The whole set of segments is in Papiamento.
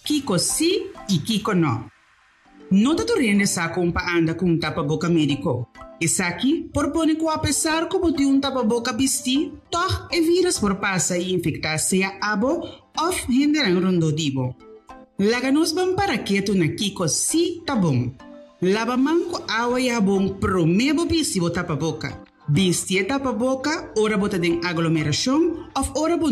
Kiko sí i kiko nò? No ta tur hende sa kon pa anda ku un tapaboka médiko. Esaki por pone ku apesar ku bo tin un tapaboka bistí, tòg e vírus por pasa i infektá sea abo òf hendenan rondó di bo. Laga nos ban para ketu na kiko sí ta bon. Laba man ku awa i habon promé bo bisti bo tapaboka. Bisti e tapaboka ora bo ta den aglomerashon òf ora bo.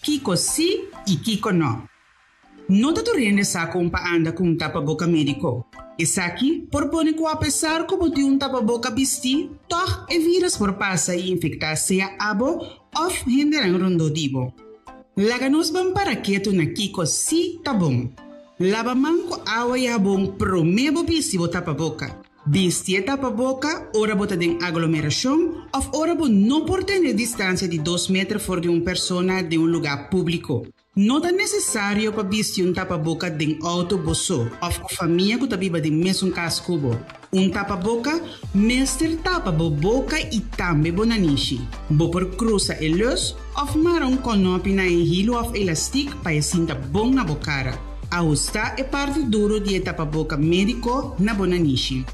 Kiko sí i kiko nò? No ta tur hende sa kon pa anda ku un tapaboka médiko. Esaki por pone ku apesar ku bo tin un tapaboka bistí, tòg e vírus por pasa i infektá sea abo òf hendenan rondó di bo. Laga nos ban para ketu na kiko sí ta bon. Laba man ku awa i habon promé bo bisti bo tapaboka. Bisti e tapaboka ora bo ta den aglomerashon òf ora bo no por tene distansia di dos meter for di un persona den un lugá públiko. No ta nesesario pa bisti un tapaboka den outo bo so òf ku famia ku ta biba den mesun kas ku bo. Un tapaboka mester tapa bo boka i tambe bo nanishi. Bo por krusa e lus òf mara un kònòpi na e hilu òf elastik pa e sinta bon na bo kara. Ahustá e parti duru di e tapaboka médiko na bo nanishi.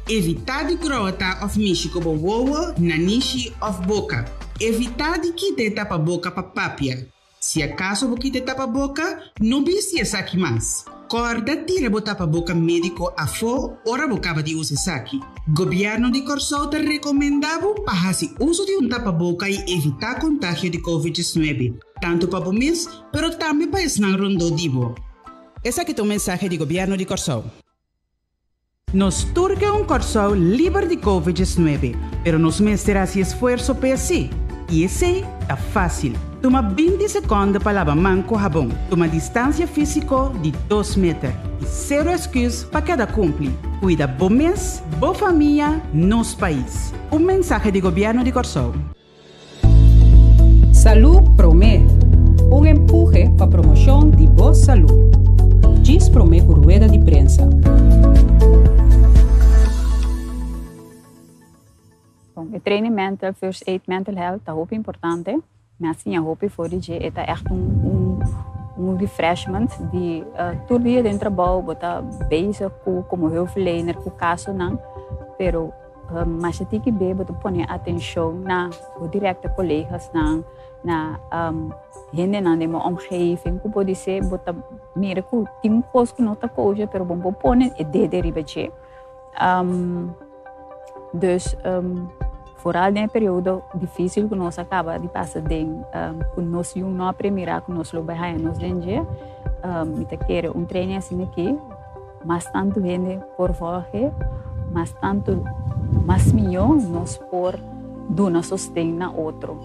Evitá di grota òf mishi ku bo wowo, nanishi òf boka. Evitá di kita e tapaboka pa papia. Si akaso bo kita e tapaboka, no bisti esaki mas. Kòrda tira bo tapaboka médiko afó ora bo kaba di usa esaki. Gobièrnu di Kòrsou ta rekomendá bo pa hasi uso di un tapaboka i evitá kontagio di Covid 19, tantu pa bo mes, pero tambe pa esnan rondó di bo. Esaki ta un mensahe di Gobièrnu di Kòrsou. Nos tur ke un Kòrsou liber di Covid 19, pero nos mester hasi esfuerso p'e así. I esei ta fásil. Tuma 20 sekònde pa laba man ku habon, tuma distansia físiko di dos meter i sero esküs pa keda kumpli. Kuida bo mes, bo famia, nos pais. Un mensahe di Gobièrnu di Kòrsou. Salú Promé, un empuhe pa promoshon di bo salú. Djis promé ku rueda di prensa. Bon, e training mental, first aid mental health ta hopi importante. Mi a siña hopi for di dje. E ta echt un, un, un refreshment di uh, tur dia den trabou bo ta bezig ku komo hulpverlener ku kasonan, pero Masha tiki be bo ta pone atencion na bo directe colegasnan, na hendenan den bo omgeving cu podise bo ta mira cu tin un cos cu no ta kosher pero bo no por pone e dede riba dje. Dus. Foral den e periodo difícil ku nos a kaba di pasa den, ku nos yu no a premirá ku nos lo bai haña nos den dje, mi ta kere un training asina aki, mas tantu hende por volg'é, mas tantu mas mihó nos por duna sosten na otro.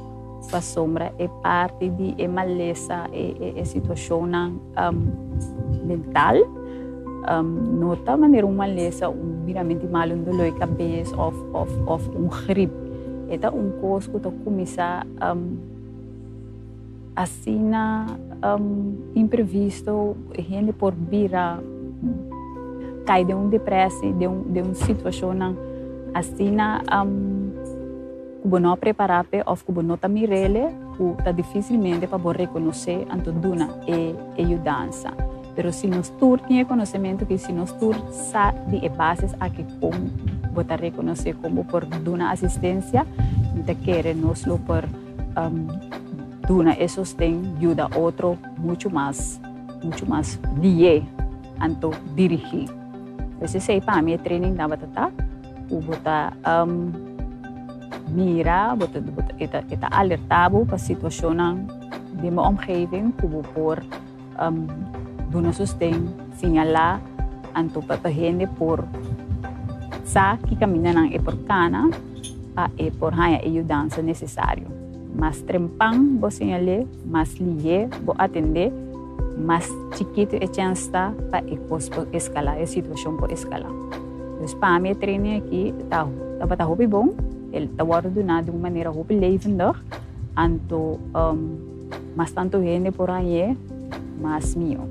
Pasobra e parti di e malesa, e situashonnan mental no ta manera un malesa, un biramenti malu, un doló di kabes òf òf un grip. E ta un kos ku ta kuminsá asina imprevisto, hende por bira kai den un depresi, den un situashonnan asina. Ku bo no a prepará p'e òf ku bo no ta mir'ele, ku ta difísilmente pa bo rekonosé anto duna e e yudansa. Pero si nos tur tin e konosementu aki, si nos tur sa di e bases aki kon bo ta rekonosé, kon bo por duna asistensia, mi ta kere nos lo por duna e sosten, yuda otro muchu mas, muchu mas lié anto dirigí. Pues esei pa mi e training tabata ta. Ku bo ta mira, bo ta, bo ta, e ta, e ta alerta bo pa situashonnan den bo omgeving ku bo por duna sosten, siñalá, anto pa pa hende por sa ki kamindanan e por kana pa e por haña e yudansa nesesario. Mas trempan bo siñal'é, mas lihé bo atendé, mas chikitu e chèns ta pa e kos por eskalá, e situashon por eskalá. Dus pa mi e training aki ta tabata hopi bon, el ta wòrdu duná di un manera hopi levendig, anto mas tantu hende por hañ'é, mas mihó.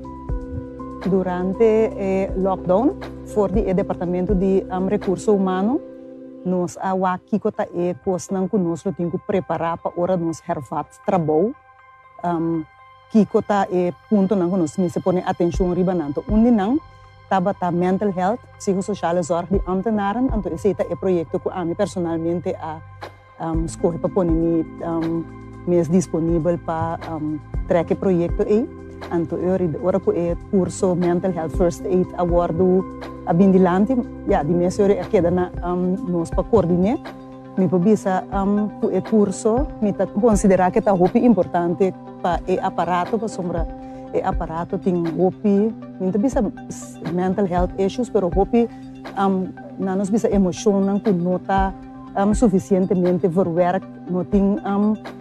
Durante e lockdown, for di e Departamento di Rekurso Humano, nos a wak kiko ta e kosnan ku nos lo tin ku prepará pa ora nos hervat trabou. Kiko ta e puntonan ku nos mester pone atenshon riba nan? Anto un di nan tabata mental health, psicosociale zorg di ambtenaren. Anto esei ta e proyekto ku ami personalmente a skohe pa pone mi mes disponibel pa trek e proyekto ei. Anto e ora ku e kurso mental health first aid a wòrdu a bin dilanti, ya di mes ora a keda na nos pa koordiné. Mi por bisa ku e kurso mi ta konsiderá ku e ta hopi importante pa e aparato pasobra e aparato tin hopi, mi no ta bisa mental health issues, pero hopi nan nos bisa emoshonnan ku no ta sufisientemente verwerk, no tin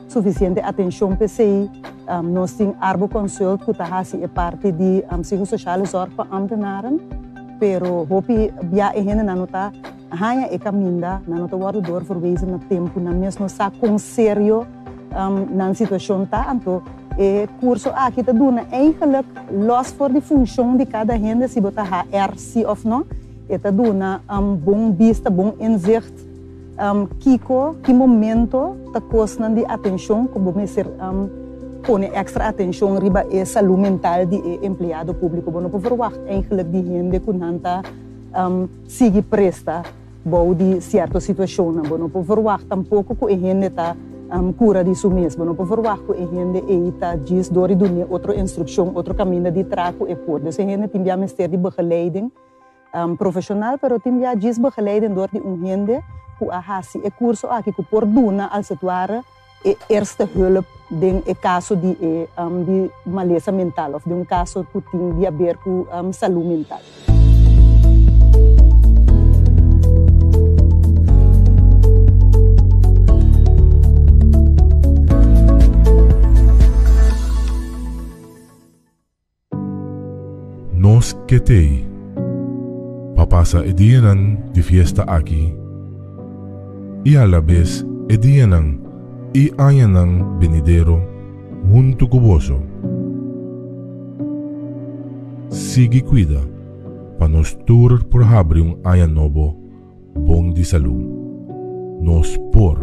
sufisiente atenshon p'esei. Nos tin Arboconsult ku ta hasi e parti di psicosociale zorg pa ambtenaren, pero hopi bia e hendenan no ta Haña e kaminda, nan no ta wòrdu doorverwezen na tempu, nan mes no sa kon serio nan situashon ta. Anto e kurso aki ta duna eigenlijk, lòs for di funshon di kada hende, si bo ta HR si òf no, e ta duna bon bista, bon inzicht kiko, ki momento ta kosnan di atenshon ku bo mester pone èkstra atenshon riba e salú mental di e empleado públiko. Bo no por verwagt eigenlijk di hende ku nan ta. Sigui presta bou di sierto situashonnan. Bo no por verwagt tampoko ku e hende ta kura di su mes. Bo no por verwagt ku e hende ei ta djis dor di dun'é otro instrukshon, otro kaminda di tra ku e por. Dus e hende tin bia mester di begeleiding profeshonal, pero tin bia djis begeleiding dor di un hende ku a hasi e kurso aki ku por duna als het ware e eerste hulp den e kaso di e di malesa mental of den un kaso ku tin di haber ku salú mental. Nos ke t'ei pa pasa e dianan di fiesta aki i alabes e dianan i añanan benidero huntu ku boso. Sigui kuida pa nos tur por habri un aña nobo bon di salú. Nos por!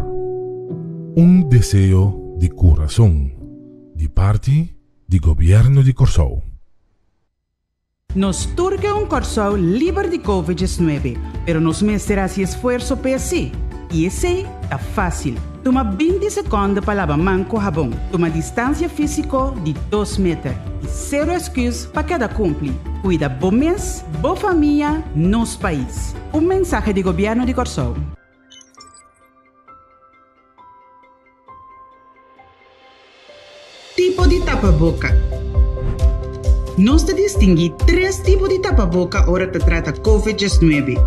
Un deseo di kurason di parti di Gobièrnu di Kòrsou. Nos tur ke un Kòrsou liber di Covid 19, pero nos mester hasi esfuerso p'e así. I esei ta fásil. Tuma 20 sekònde pa laba man ku habon, tuma distansia físiko di dos meter i sero esküs pa keda kumpli. Kuida bo mes, bo famia, nos pais. Un mensahe di Gobièrnu di Kòrsou. Tipo di tapaboka. Nos ta distinguí tres tipo di tapaboka ora ta trata Covid 19,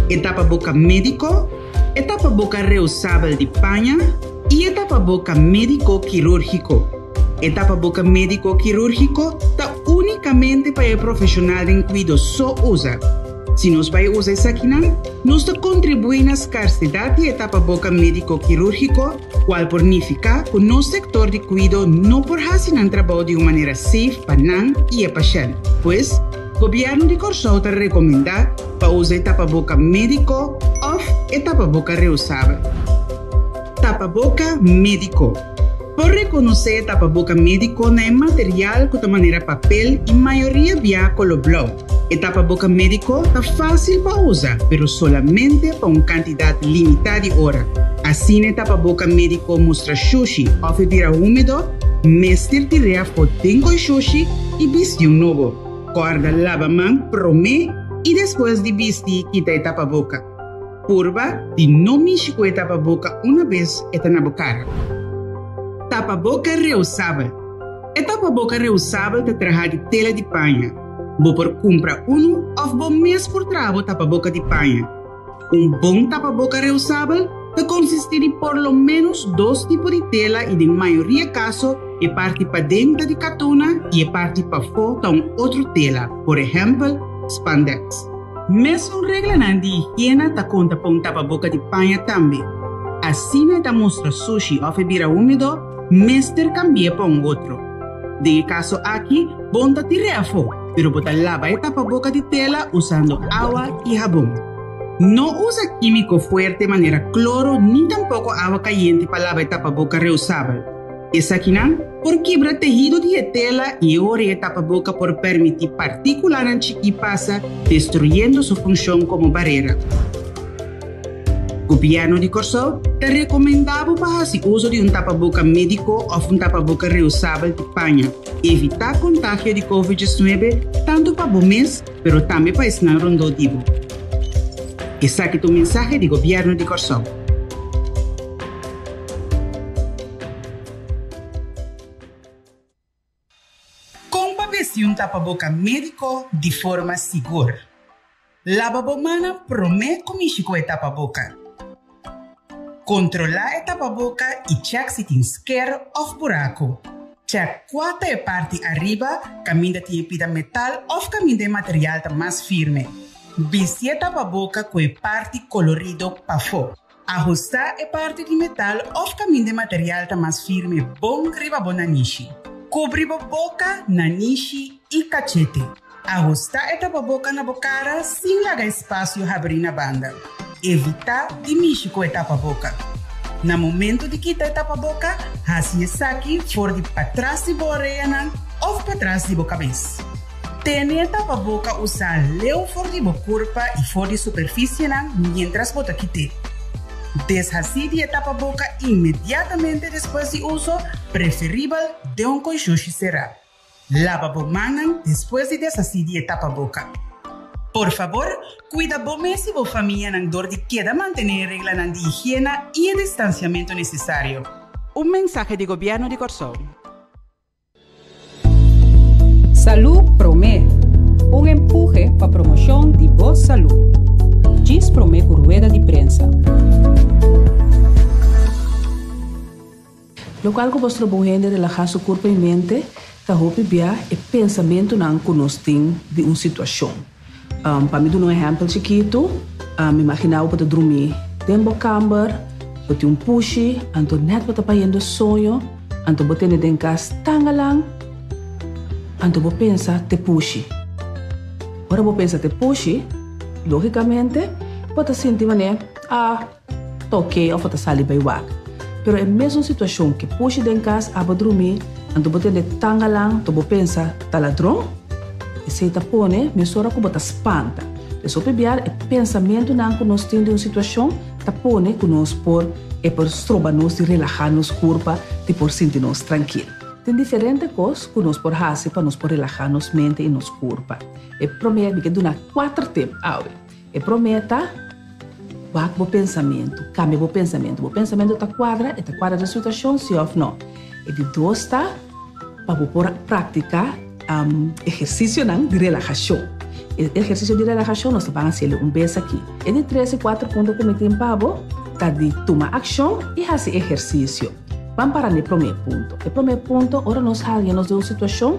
e tapaboka médiko, e tapaboka reusabel di paña i e tapaboka médiko kirúrgiko. E tapaboka médiko kirúrgiko ta únikamente pa e profeshonal den kuido so usa. Si nos bai usa esakinan, nos ta kontribuí na skarsedat di e tapaboka médiko kirúrgiko, kual por nifiká ku nos sektor di kuido no por hasi nan trabou di un manera safe pa nan i e pashènt. Pues, Gobièrnu di Kòrsou ta rekomendá pa usa e tapaboka médiko òf e tapaboka reusabel. Tapaboka médiko. Por rekonosé e tapaboka médiko na e material ku ta manera papel i mayoria bia koló blou. E tapaboka médiko ta fásil pa usa, pero solamente pa un kantidat limitá di ora. Asina e tapaboka médiko mustra shushi òf e bira húmedo, mester tir'é afó den koi shushi i bisti un nobo. Kòrda laba man promé i despues di bisti kita e tapaboka. Purba di no mishi ku e tapaboka una bes e ta na bo kara. Tapaboka reusabel. E tapaboka reusabel ta traha di tela di paña. Bo por kumpra unu òf bo mes por traha bo tapaboka di paña. Un bon tapaboka reusabel ta konsistí di por lo ménos dos tipo di tela i den mayoria kaso e parti paden ta di katuna i e parti pafó ta un otro tela, por ehèmpel, spandex. Mesun reglanan di higiena ta konta pa un tapaboka di paña tambe. Asina e ta mustra sushi òf e bira húmedo, mester kambi'é pa un otro. Den e kaso aki, bon ta tir'é afó, pero bo ta laba e tapaboka di tela usando awa i habon. No usa kímiko fuerte manera kloro ni tampoko awa kayente pa laba e tapaboka reusabel. Esakinan por kibra tehido di e tela i e ora e tapaboka por permití partíkulanan chikí pasa, destruyendo su funshon komo barera. Gobièrnu di Kòrsou ta rekomendá bo pa hasi uso di un tapaboka médiko òf un tapaboka reusabel di paña. Evitá kontagio di Covid 19 tantu pa bo mes pero tambe pa esnan rondó di bo. Esaki ta un mensahe di Gobièrnu di Kòrsou. Kon pa bisti un tapaboka médiko di forma sigur? Laba bo mannan promé ku mishi ku e tapaboka. Kontrolá e tapaboka i chèk si tin sker òf buraku. Chèk kua ta e parti ariba kaminda tin e pida metal òf kaminda e material ta mas firme. Bisti e tapaboka ku e parti kolorido pafó. Ahustá e parti di metal òf kaminda e material ta mas firme bon riba bo nanishi. Kubri bo boka, nanishi i kachete. Ahustá e tapaboka na bo kara sin laga espasio habrí na banda. Evitá di mishi ku e tapaboka. Na momentu di kita e tapaboka, hasi esaki for di patras di bo oreanan òf patras di bo kabes. Tene e tapaboka usá leu for di bo kurpa i for di superfisienan miéntras bo ta kit'é. Deshasí di e tapaboka inmediatamente despues di uso, preferibel den un konshushi será. Laba bo mannan despues di deshasí di e tapaboka. Por fabor, kuida bo mes i bo famianan dor di keda mantené e reglanan di higiena i e distansiamentu nesesario. Un mensahe di Gobièrnu di Kòrsou. Salú Promé, un empuhe pa promoshon di bo salú. Djis promé ku rueda di prensa. Lokual ku bos troba un hende relahá su kurpa i mente ta hopi bia e pensamentunan ku nos tin di un situashon. Pa mi duna un ehèmpel chikitu, mi imaginá bo bo ta drumí den bo kamber, bo tin un pushi, anto nèt bo ta bayendo soño, Anto bo tene den kas tangalang, anto bo pensa te pushi. Ora bo pensa te pushi, logicamente bo ta sinti manera, ah, ta ok of bo ta sali bai wak. Pero e mesun situacion ke pushi den kas abo drumi, anto bo tende tangalang, anto bo pensa ta ladron, esei ta pone mesora ku bo ta spanta. Des hopi biaha e pensamentunan ku nos tin di un situacion ta pone ku nos por E por stroba nos di relahá nos kurpa, di por sinti nos trankil. Tin diferente kos ku nos por hasi pa nos por relahá nos mente i nos kurpa. E promé, mi ke duna kuater tip awe. E promé ta, wak bo pensamentu, kambia bo pensamentu. Bo pensamentu ta kuadra? E ta kuadra den situashon, si òf no? E di dos ta. pa bo por praktiká ehersisionan di relahashon. E ehersisio di relahashon nos ta ban hasiel un bes aki. E di tres i kuater punto ku mi tin pa bo ta di tuma akshon i hasi ehersisio. Ban para na e promé punto. E promé punto, ora nos haña nos den un situashon,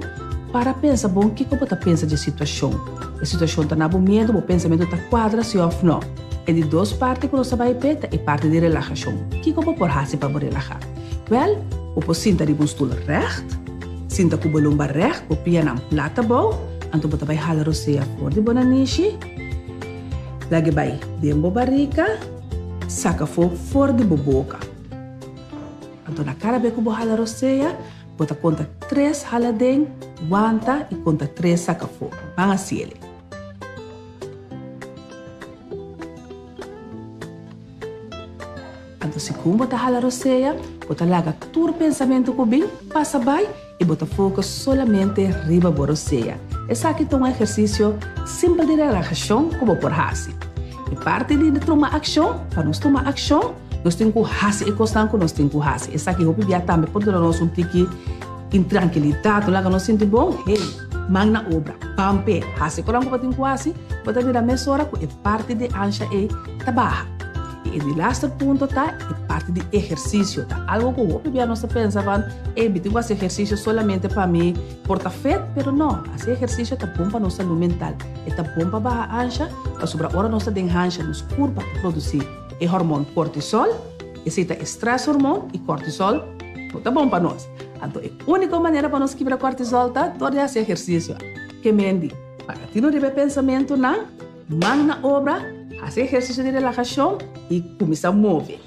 para pensa bon kiko bo ta pensa dje situashon. E situashon ta na bo miedu, bo pensamentu ta kuadra si òf nò. E di dos parti ku nos ta bai p'e ta e parti di relahashon. Kiko bo por hasi pa bo relahá? Wèl, bo por sinta riba un stul règt, sinta ku bo lomba règt, bo pianan plat abou, anto bo ta bai hala rosea for di bo nanishi, lag'e bai den bo barika, saka afó for di bo boka. Anto na kada bes ku bo hala rosea, bo ta konta tres hala den, wanta i konta tres saka afó. Ban hasiel. Anto segun bo ta hala rosea, bo ta laga tur pensamentu ku bin pasa bai i bo ta focus solamente riba bo rosea. Esaki ta un ehersisio simpel di relahashon ku bo por hasi. E parti di tuma akshon, pa nos tuma akshon, nos tin ku hasi e kosnan ku nos tin ku hasi. Esaki hopi bia tambe por duna nos un tiki intrankilidat, no laga nos sinti bon. Hey, man na obra, ban p'e, hasi e kosnan ku bo tin ku hasi, bo ta mira mesora ku e parti di ansha ei ta baha. I e di laster punto ta e parti di ehersisio. Ta algo ku hopi bia nos ta pensa van, ey, mi tin ku hasi ehersisio solamente pa mi por ta fit, pero no, hasi ehersisio ta bon pa nos salú mental. E ta bon pa baha ansha, pasobra ora nos ta den hansha nos kurpa ta produsí e hormon kortisol, esei ta e stress hormon i kortisol no ta bon pa nos. Anto e úniko manera pa nos kibra kortisol ta dor di hasi ehersisio. Ke mendi, paga tino riba e pensamentunan. Man na obra, hasi ehersisio di relahashon i kuminsá move.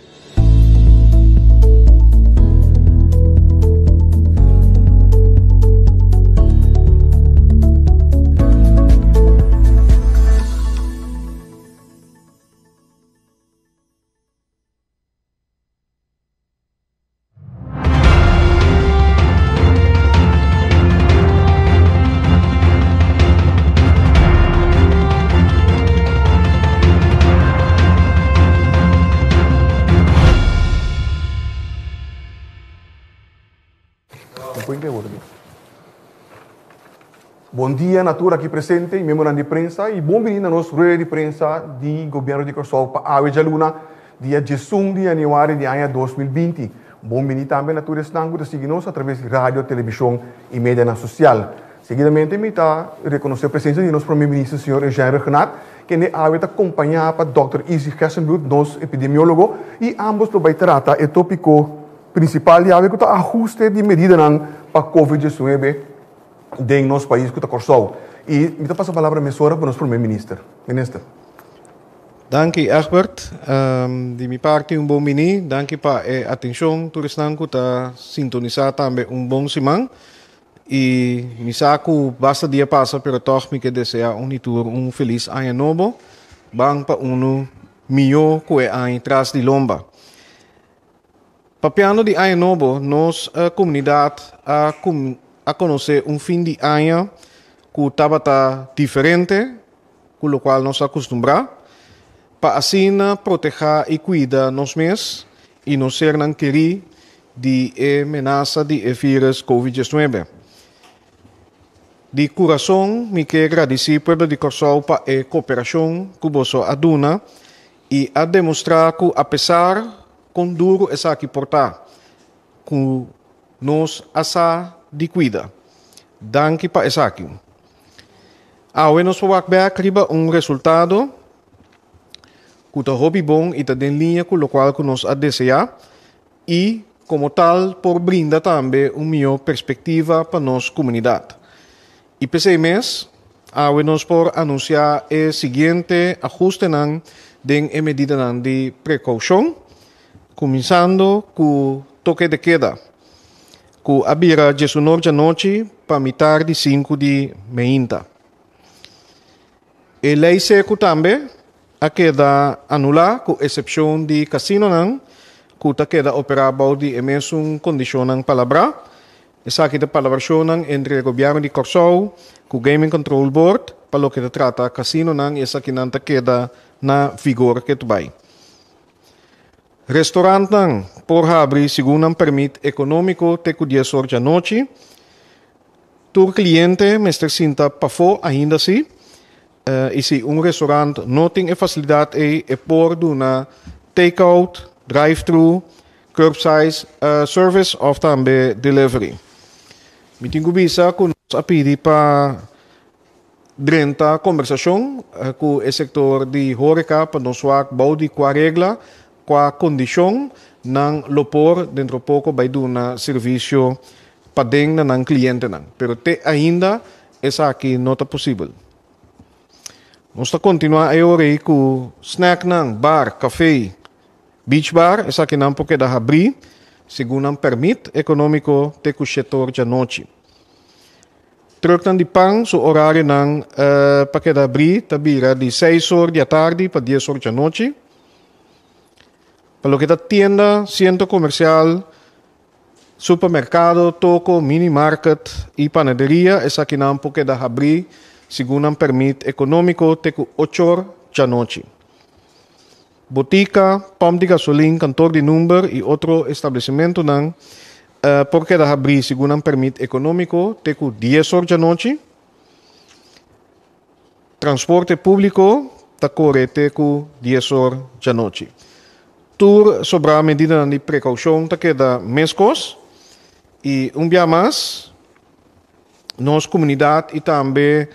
Bon dia na tur aki presente y miembronan di prensa y bon bini na nos rueda di prensa di Gobierno di Kòrsou pa awe djaluna dia diesun di januari di aña 2020. Bon bini tambe na tur esnan ku ta sigui nos atraves di radio, televishon i medianan sosial. Seguidamente mi ta rekonosé presensia di nos Prome Minister señor Eugène Rhuggenaath, kende awe ta kompañá pa dòkter Izzy Gerstenbluth, nos epidemiólogo, i ámbos lo bai trata e tópiko prinsipal di awe ku ta ahuste di medidanan pa Covid diesnuebe den nos pais ku ta Kòrsou. I mi ta pasa palabra mesora pa nos Prome Minister. Minister. Danki Egbert. Di mi parti un bon bini. Danki pa e atencion tur esnan cu ta sintonisa tambe un bon siman. Y mi sa cu basta dia pasa pero toch mi ke desea un y tur un feliz aña nobo. Ban pa uno miyo cu e aña tras di lomba. Papiando di aña nobo nos comunidad a a conoce un fin di aña cu tabata diferente ku lokual nos a kustumbrá, pa asina protehá i kuida nos mes i nos sernan kerí di e menasa di e vírus Covid diesnuebe. Di kurason mi ke gradisí pueblo di Kòrsou pa e koperashon ku boso a duna i a demostrá ku apesar kon duru esaki por ta, ku nos a sa di kuida. Danki pa esaki. Awe nos por wak bek riba un resultado ku ta hopi bon i ta den liña ku lokual ku nos a deseá i komo tal por brinda tambe un mihó perspektiva pa nos komunidat. I p'esei mes awe nos por anunsiá e siguiente ahustenan den e medidanan di prekoushon, kuminsando ku toke de keda. Ku a bira djesunor djanochi pa mitar di sinku di meinta. E lei seku tambe a keda anulá ku esepshon di kasinonan ku ta keda operá bou di e mesun kondishonnan palabrá. Esaki ta palabrashonnan entre gobièrnu di Kòrsou ku Gaming Control Board pa loke ta trata kasinonan i esakinan ta keda na vigor ketu bai. Restaurantnan por habri segun nan permit ekonómiko te ku dies or djanochi. Tur kliente mester sinta pafó ainda sí. I si un restaurant no tin e fasilidat ei, e por duna take-out, drive-thru, curbside service òf tambe delivery. Mi tin ku bisa ku nos a pidi pa drenta kombersashon ku e sektor di horeca pa nos wak bou di kua regla, kua kondishon nan lo por dentro poko bai duna servisio paden na nan klientenan. Pero te ainda esaki no ta posibel. Nos ta kontinuá e ora ei ku snacknan, bar, kafé, beach bar, esakinan por keda habrí segun nan pèrmit ekonómiko te ku shetor djanochi. Trucknan di pan su orarionan pa keda habrí ta bira di seis or di atardi pa dies or djanochi. Pa loke ta tienda, sientro komersial, Supermerkado, toko, mini market i panaderia, esakinan por keda habrí segun nan pèrmit ekonómiko te ku ochor djanochi. Botika, pòmp di gasolin, kantor di number i otro establesimentunan por keda habrí segun nan pèrmit ekonómiko te ku dies or djanochi. Transporte públiko ta kore te ku dies or djanochi. Tur sobrá medidanan di prekoushon ta keda meskos i un bia mas nos komunidat i tambe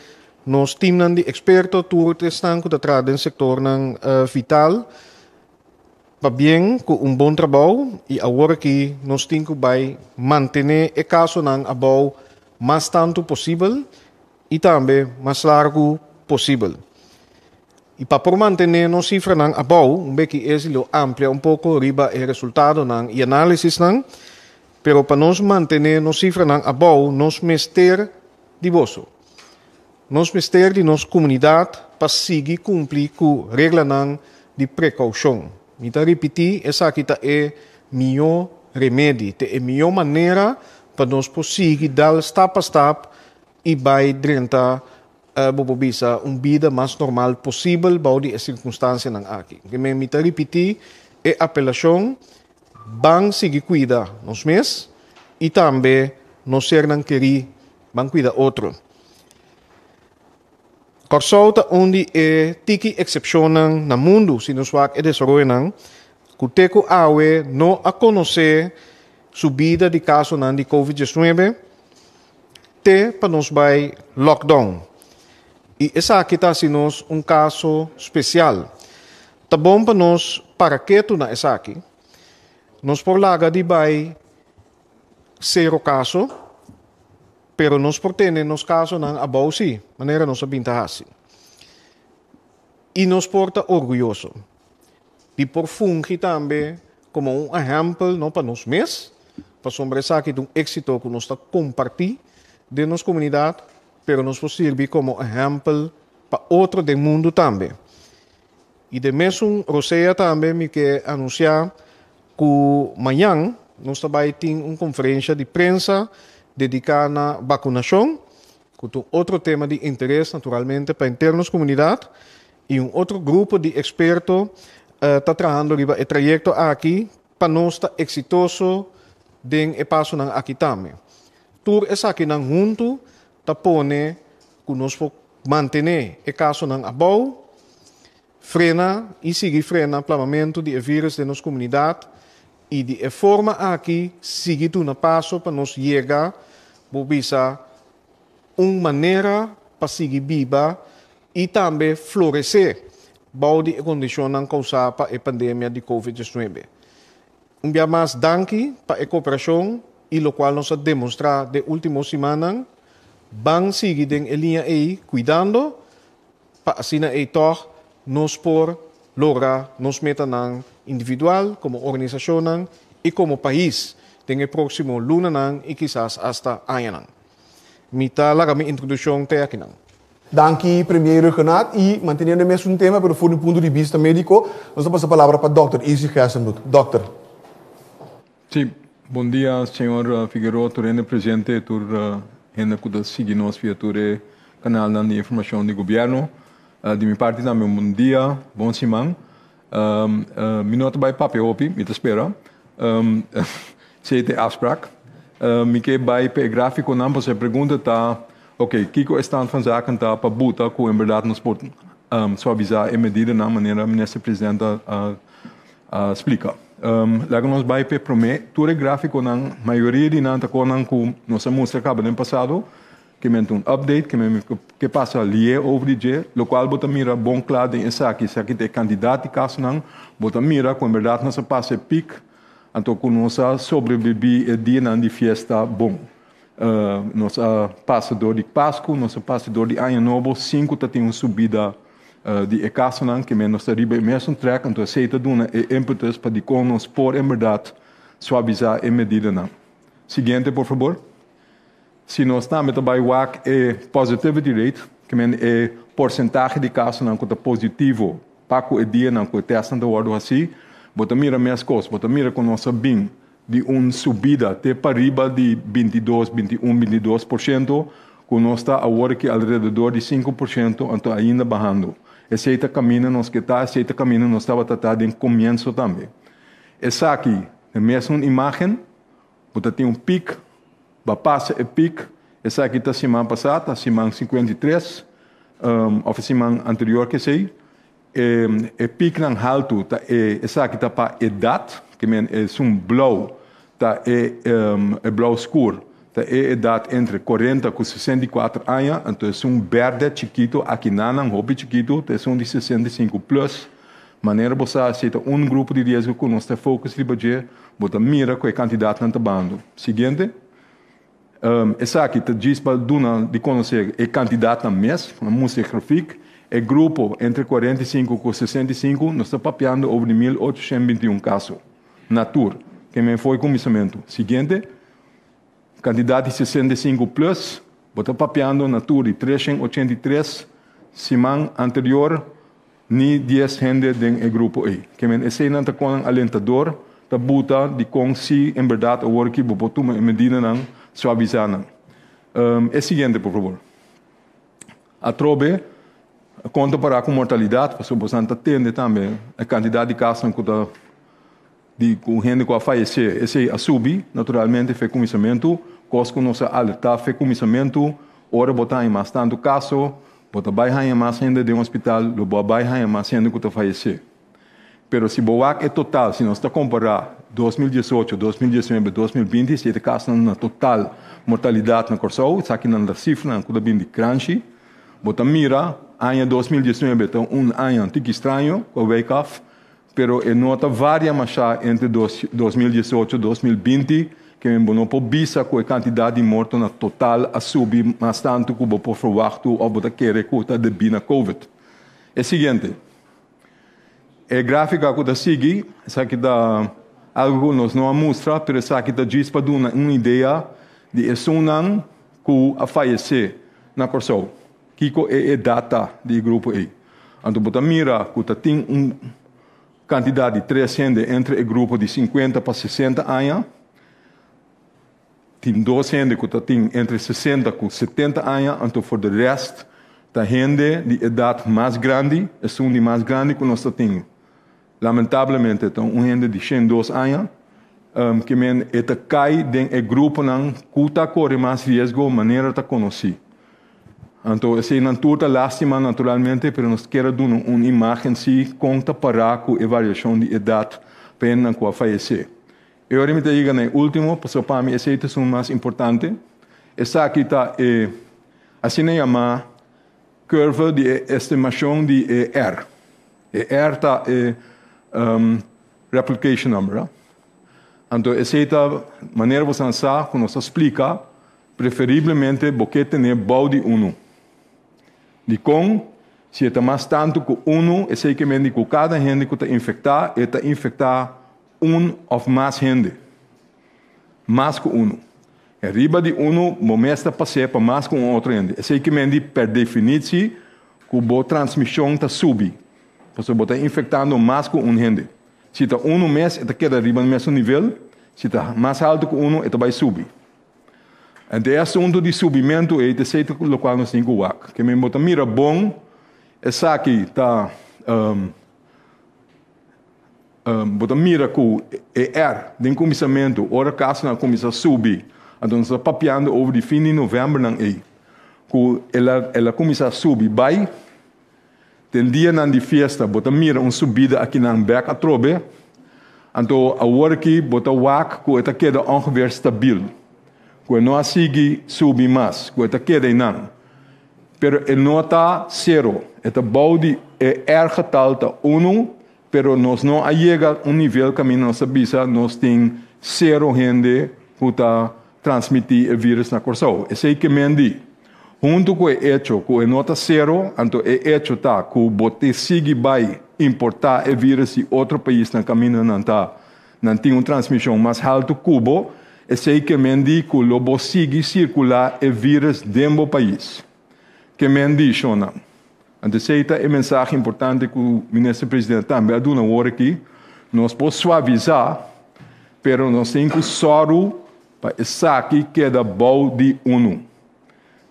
nos timnan di eksperto, tur esnan ku ta traha den sektornan vital, pabien ku un bon trabou i awor aki nos tin ku bai mantené e kasonan abou mas tantu posibel. I tambe mas largu posibel. I pa por mantené nos sifranan abou, un beki esi lo amplia un poko riba e resultadonan i análisisnan, pero pa nos mantené nos sifranan abou nos mester di boso. Nos mester di nos komunidat pa sigui kumpli ku reglanan di prekoushon. Mi ta ripití, esaki ta e mihó remedi, ta e mihó manera pa nos por sigui dal stap pa stap i bai drenta, bo por bisa, un bida mas normal posibel bou di e sirkunstansianan aki. Ke men mi ta ripití e apelashon, ban sigui kuida nos mes i tambe nos sernan kerí, ban kuida otro. Kòrsou ta un di e tiki eksepshonnan na mundu, si nos wak e desaroyonan, ku te ku awe no a konosé subida di kasonan di Covid 19, Te pa nos bai lockdown. I esaki ta hasi nos un kaso spesial. Ta bon pa nos para ketu na esaki. Nos por laga di bai sero kaso, pero nos por tene nos kasonan abou sí, manera nos a bin ta hasi. I nos por ta orguyoso di por fungi tambe komo un ehèmpel no pa nos mes, pasobra esaki ta un éksito ku nos ta kompartí den nos komunidat, pero nos por sirbi komo ehèmpel pa otro den mundu tambe. I den mesun rosea tambe mi ke anunsiá ku mañan nos ta bai tin un konferensha di prensa dediká na bakunashon, ku ta un otro tema di interes naturalmente pa henter nos komunidat. I un otro grupo di eksperto ta trahando riba e trayekto aki pa nos ta eksitoso den e pasonan aki tambe. Tur esakinan huntu ta pone ku nos por mantené e kasonan abou, frena i sigui frena plamamentu di e vírùs den nos komunidat i di e forma aki sigui duna paso pa nos yega, bo bisa, un manera pa sigui biba i tambe floresé bou di e kondishonnan kousá pa e pandemia di Covid 19. Un bia mas danki pa e kooperashon i lokual nos a demostrá den último simannan. Ban sigui den e liña ei kuidando pa asina ei tòg nos por logra nos metanan individual komo organisashonnan i komo pais den e próksimo lunanan i kisas asta añanan. Mi ta laga mi introduccion te akinan. Danki Premier Rhuggenaath y manteniendo e mesun tema pero for di un punto di bista medico nos ta pasa palabra pa Dòkter Izzy Gerstenbluth. Dòkter. Sí, bon dia señor Figueroa, tur hende presente, tur hende cu ta sigui nos via tur e canalnan di informacion di gobierno. Di mi parti tambe un bon dia, bon siman. Mi no ta bay papia hopi, mi ta spera. Esey ta e afspraak. Mi ke bai pa e gráfikonan, pasobra e pregunta ta, ok, kiko e stand van zaken ta pa buta ku en bèrdat nos por suavisá e medidanan manera Minister President a a splika. Laga nos bai pa e promé. Tur e gráfikonan, mayoria di nan ta konan ku nos a mustra kaba den pasado, ke men ta un update, ke men ke pasa lié over di dje, lokual bo ta mira bon kla den esaki. Esaki ta e kantidat di kasonan. Bo ta mira ku en bèrdat nos a pasa e pik, anto ku nos a sobrebibí e dianan di fiesta bon. Nos a pasa dor di Pasku, nos a pasa dor di Aña Nobo sin ku ta tin un subida di e kasonan, ke men nos ta riba e mesun trèk, anto esei ta duna e impetus pa dikon nos por en bèrdat suavisá e medidanan. Siguiente, por fabor. Si nos tambe ta bai wak e positivity rate, ke men e porsentahe di kasonan ku ta positivo pa ku e dianan ku e tèstnan ta wòrdu hasí, bo ta mira meskos, bo ta mira ku nos a bin di un subida te pariba di 22, 21, 22%, ku nos ta awor aki alrededor di 5%, anto ainda bahando. Esei ta kaminda nos ke ta, esei ta kaminda nos tabata ta den komienso tambe. Esaki, e mesun imágen, bo ta tin un pik, bo a pasa e pik, esaki ta siman pasá, ta siman 53, òf e siman anterior ke esei. E piknan haltu ta e esaki ta pa edat, ke men esun blou ta e e blou skur ta e edat entre 40 ku 64 aña, anto esun bèrdè chikitu aki nanan hopi chikitu ta esun di 65 plus. Manera bo sa si ta un grupo di riesgo ku nos ta focus riba dje, bo ta mira ku e kantidatnan ta bando. Siguiente. Esaki ta djis pa duna di konosé e kantidatnan mes, un mustra grafik. E grupo entre 45 ku 65 nos ta papiando over di 1821 kaso na tur, ke men fo'i kuminsamentu. Siguiente. Kantidat di 65 plus, bo ta papiando na tur di 383 siman anterior, ni 10 hende den e grupo ei. Ke men eseinan ta konan alentador, ta buta di kon si en bèrdat awor ki bo por tuma e medidanan suavisá nan. E siguiente, por fabor. Atrobe, kon ta pará ku mortalidat, pasobra bosan ta tende tambe e kantidat di kasonan ku ta di ku hende ku a fayesé, esei a subi naturalmente fe kuminsamentu, kos ku nos a alertá fe kuminsamentu, ora bo ta haña mas tantu kaso, bo ta bai haña mas hende den hospital, lo bo a bai haña mas hende ku ta fayesé. Pero si bo wak e total, si nos ta kompará 2018, 2019, 2020, si e ta kasonan na total mortalidat na Kòrsou, esakinan ta sifranan ku ta bini di Kranshi, bo ta mira aña 2019 ta un aña tiki straño ku a wijk af, Pero e no ta varia mashá entre 2018 i 2020, ke men bo no por bisa ku e kantidat di morto na total a subi mas tantu ku bo por ferwachtu òf bo ta kere ku ta debí na Covid. E siguiente. E gráfika ku ta sigui, esaki ta algu ku nos no a mustra, pero esaki ta djis pa duna un idea di esunnan ku a fayesé na Kòrsou. Kiko e edat ta di e grupo ei? Anto bo ta mira ku ta tin un kantidat di tres hende entre e grupo di 50 pa 60 aña. Tin dos hende ku ta tin entre 60 ku 70 aña, anto for de rest ta hende di edat mas grandi, esun di mas grandi ku nos ta tin. Lamentablemente ta un hende di 102 aña, ke men e ta kai den e gruponan ku ta kore mas riesgo manera ta konosí. Anto eseinan tur ta lástima naturalmente, pero nos kier a duna un imágen sí kon ta pará ku e variashon di edat pa hendenan ku a fayesé. E ora mi ta yega na e último, pasobra pa mi esei ta esun mas importante. Esaki ta e asina yamá curve di e estimashon di e R. E R ta e replication number. Anto esei ta manera boso sa ku nos a splika, preferiblemente bo ke tene bou di unu. Dikon? Si e ta mas tantu ku unu, esei ke men di ku kada hende ku ta infektá, e ta infektá un òf mas hende. Mas ku unu. E riba di unu, bo mes ta pas'é pa mas ku un otro hende. Esei ke men di per definitsi ku bo transmishon ta subi, pasobra bo ta infektando mas ku un hende. Si ta unu mes, e ta keda riba e mesun nivel, si ta mas haltu ku unu, e ta bai subi. Anto e asuntu di subimentu ei ta esei ta lokual nos tin ku wak. Ke men bo ta mira bon, esaki ta bo ta mira ku e R den kuminsamentu, ora kasonan a kuminsá subi. Anto nos ta papiando over di fin di novèmbernan ei, ku el a el a kuminsá subi bai. Den dianan di fiesta bo ta mira un subida akinan bèk atrobe. Anto awor aki bo ta wak ku e ta keda ongeveer stabil, ku e no a sigui subi mas, ku e ta keda einan. Pero e no ta sero, e ta bou di e R-getal ta unu, pero nos no a yega un nivel kaminda nos ta bisa nos tin sero hende ku ta transmití e vírus na Kòrsou. Esei ke men di. Huntu ku e echo ku e no ta sero, anto e echo ta ku bo te sigui bai importá e vírus di otro paisnan kaminda nan ta nan tin un transmishon mas haltu ku bo, esei ke men di ku lo bo sigui sirkulá e vírus den bo pais. Ke men di, shonnan. Anto esei ta e mensahe importante ku Minister Presidente tambe a duna awor aki. Nos por suavisá, pero nos tin ku sòru pa esaki keda bou di unu.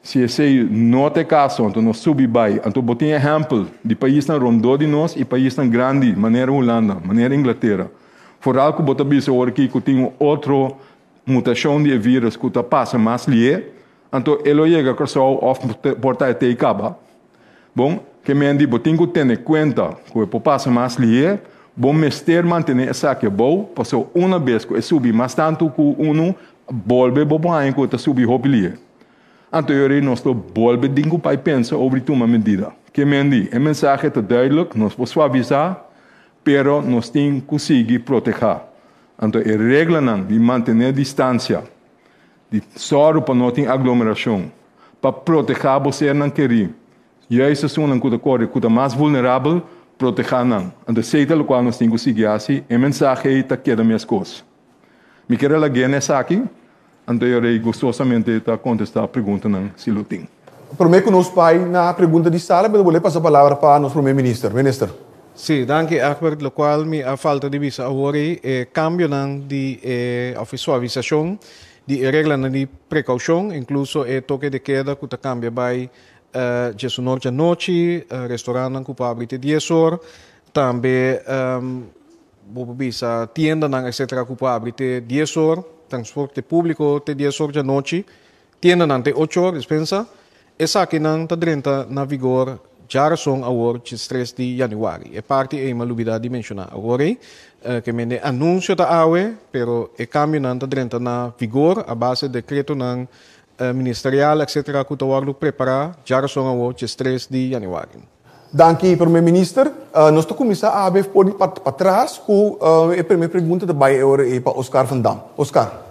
Si esei no ta e kaso, anto nos subi bai. Anto bo tin ehèmpel di paisnan rondó di nos i paisnan grandi manera Hulanda, manera Inglatera. Foral ku bo ta bisa awor aki ku tin un otro mutashon di e vírus ku ta pasa mas lié, Anto e lo yega Kòrsou òf por ta e tei kaba. Bon, ke men di bo tin ku tene kuenta ku e por pasa mas lihé, bo mester mantené esaki abou, pasobra una bes ku e subi mas tantu ku unu, bolbe bo por haña ku e ta subi hopi lihé. Anto e ora ei nos lo bolbe tin ku bai pensa over di tuma medida. Ke men di, e mensahe ta duidelijk, nos por suavisá, pero nos tin ku sigui protehá. Anto e reglanan di mantené distansia, Di sòru pa no tin aglomerashon, pa protehá bo sernan kerí. Juist esunnan ku ta kore ku ta mas vulnerabel, protehá nan. Anto esei ta lokual nos tin ku sigui hasi, e mensahe ei ta keda meskos. Mi kier a lag'é na esaki, anto e ora ei gustosamente ta kontestá preguntanan si lo tin. Promé ku nos bai na pregunta di sala, mi ta bolbe pasa palabra pa nos promé minister. Minister. Sí, danki Egbert. Lokual mi a falta di bisa awor ei, e kambionan di e òf e suavisashon di e reglanan di prekoushon, inkluso e toke de keda ku ta kambia bai djesunor djanochi, restorantnan ku por abri te dies or, tambe bo por bisa tiendanan etcetera ku por abri te dies or, transporte públiko te dies or djanochi. Tiendanan te ocho or, dispensa. Esakinan ta drenta na vigor djarason awor djestres di yanüari. E parti ei m'a lubidá di menshoná awor ei, ke mende anunsio ta awe, pero e kambionan ta drenta na vigor a base dekretonan ministerial etcetera ku ta wòrdu prepará djarason awor djestres di yanüari. Danki Prome Minister. Nos ta kuminsá awe for di patras ku e prome pregunta ta bai e ora ei pa Oscar van Dam. Oscar.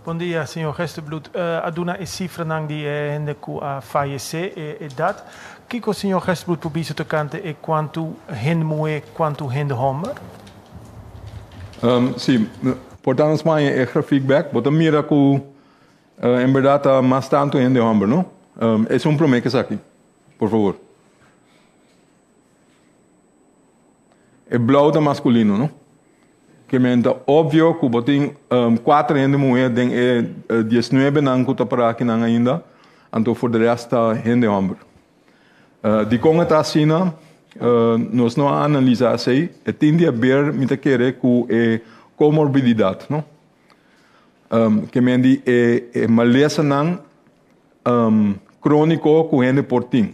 Bon dia, señor Gesterbloed. A duna e sifranan di e hende ku a fayesé, e edat. Kiko señor Gesterbloed por bisa tokante e kuantu hende muhé, kuantu hende hòmber? Sí, por ta nos maña e grafiek bek, bo ta mira ku en bèrdat ta mas tantu hende hòmber, no? Esun promé ke esaki, por fabor. E blou ta maskulino, no? Ke men ta opvio ku bo tin kuater hende muhé den e diesnuebenan ku ta pará akinan ainda, anto for de rèst ta hende hòmber. Dikon e ta asina? Nos no a analisá esei. E tin di haber, mi ta kere, ku e komorbididat, no? Ke men di e malesanan króniko ku hende por tin.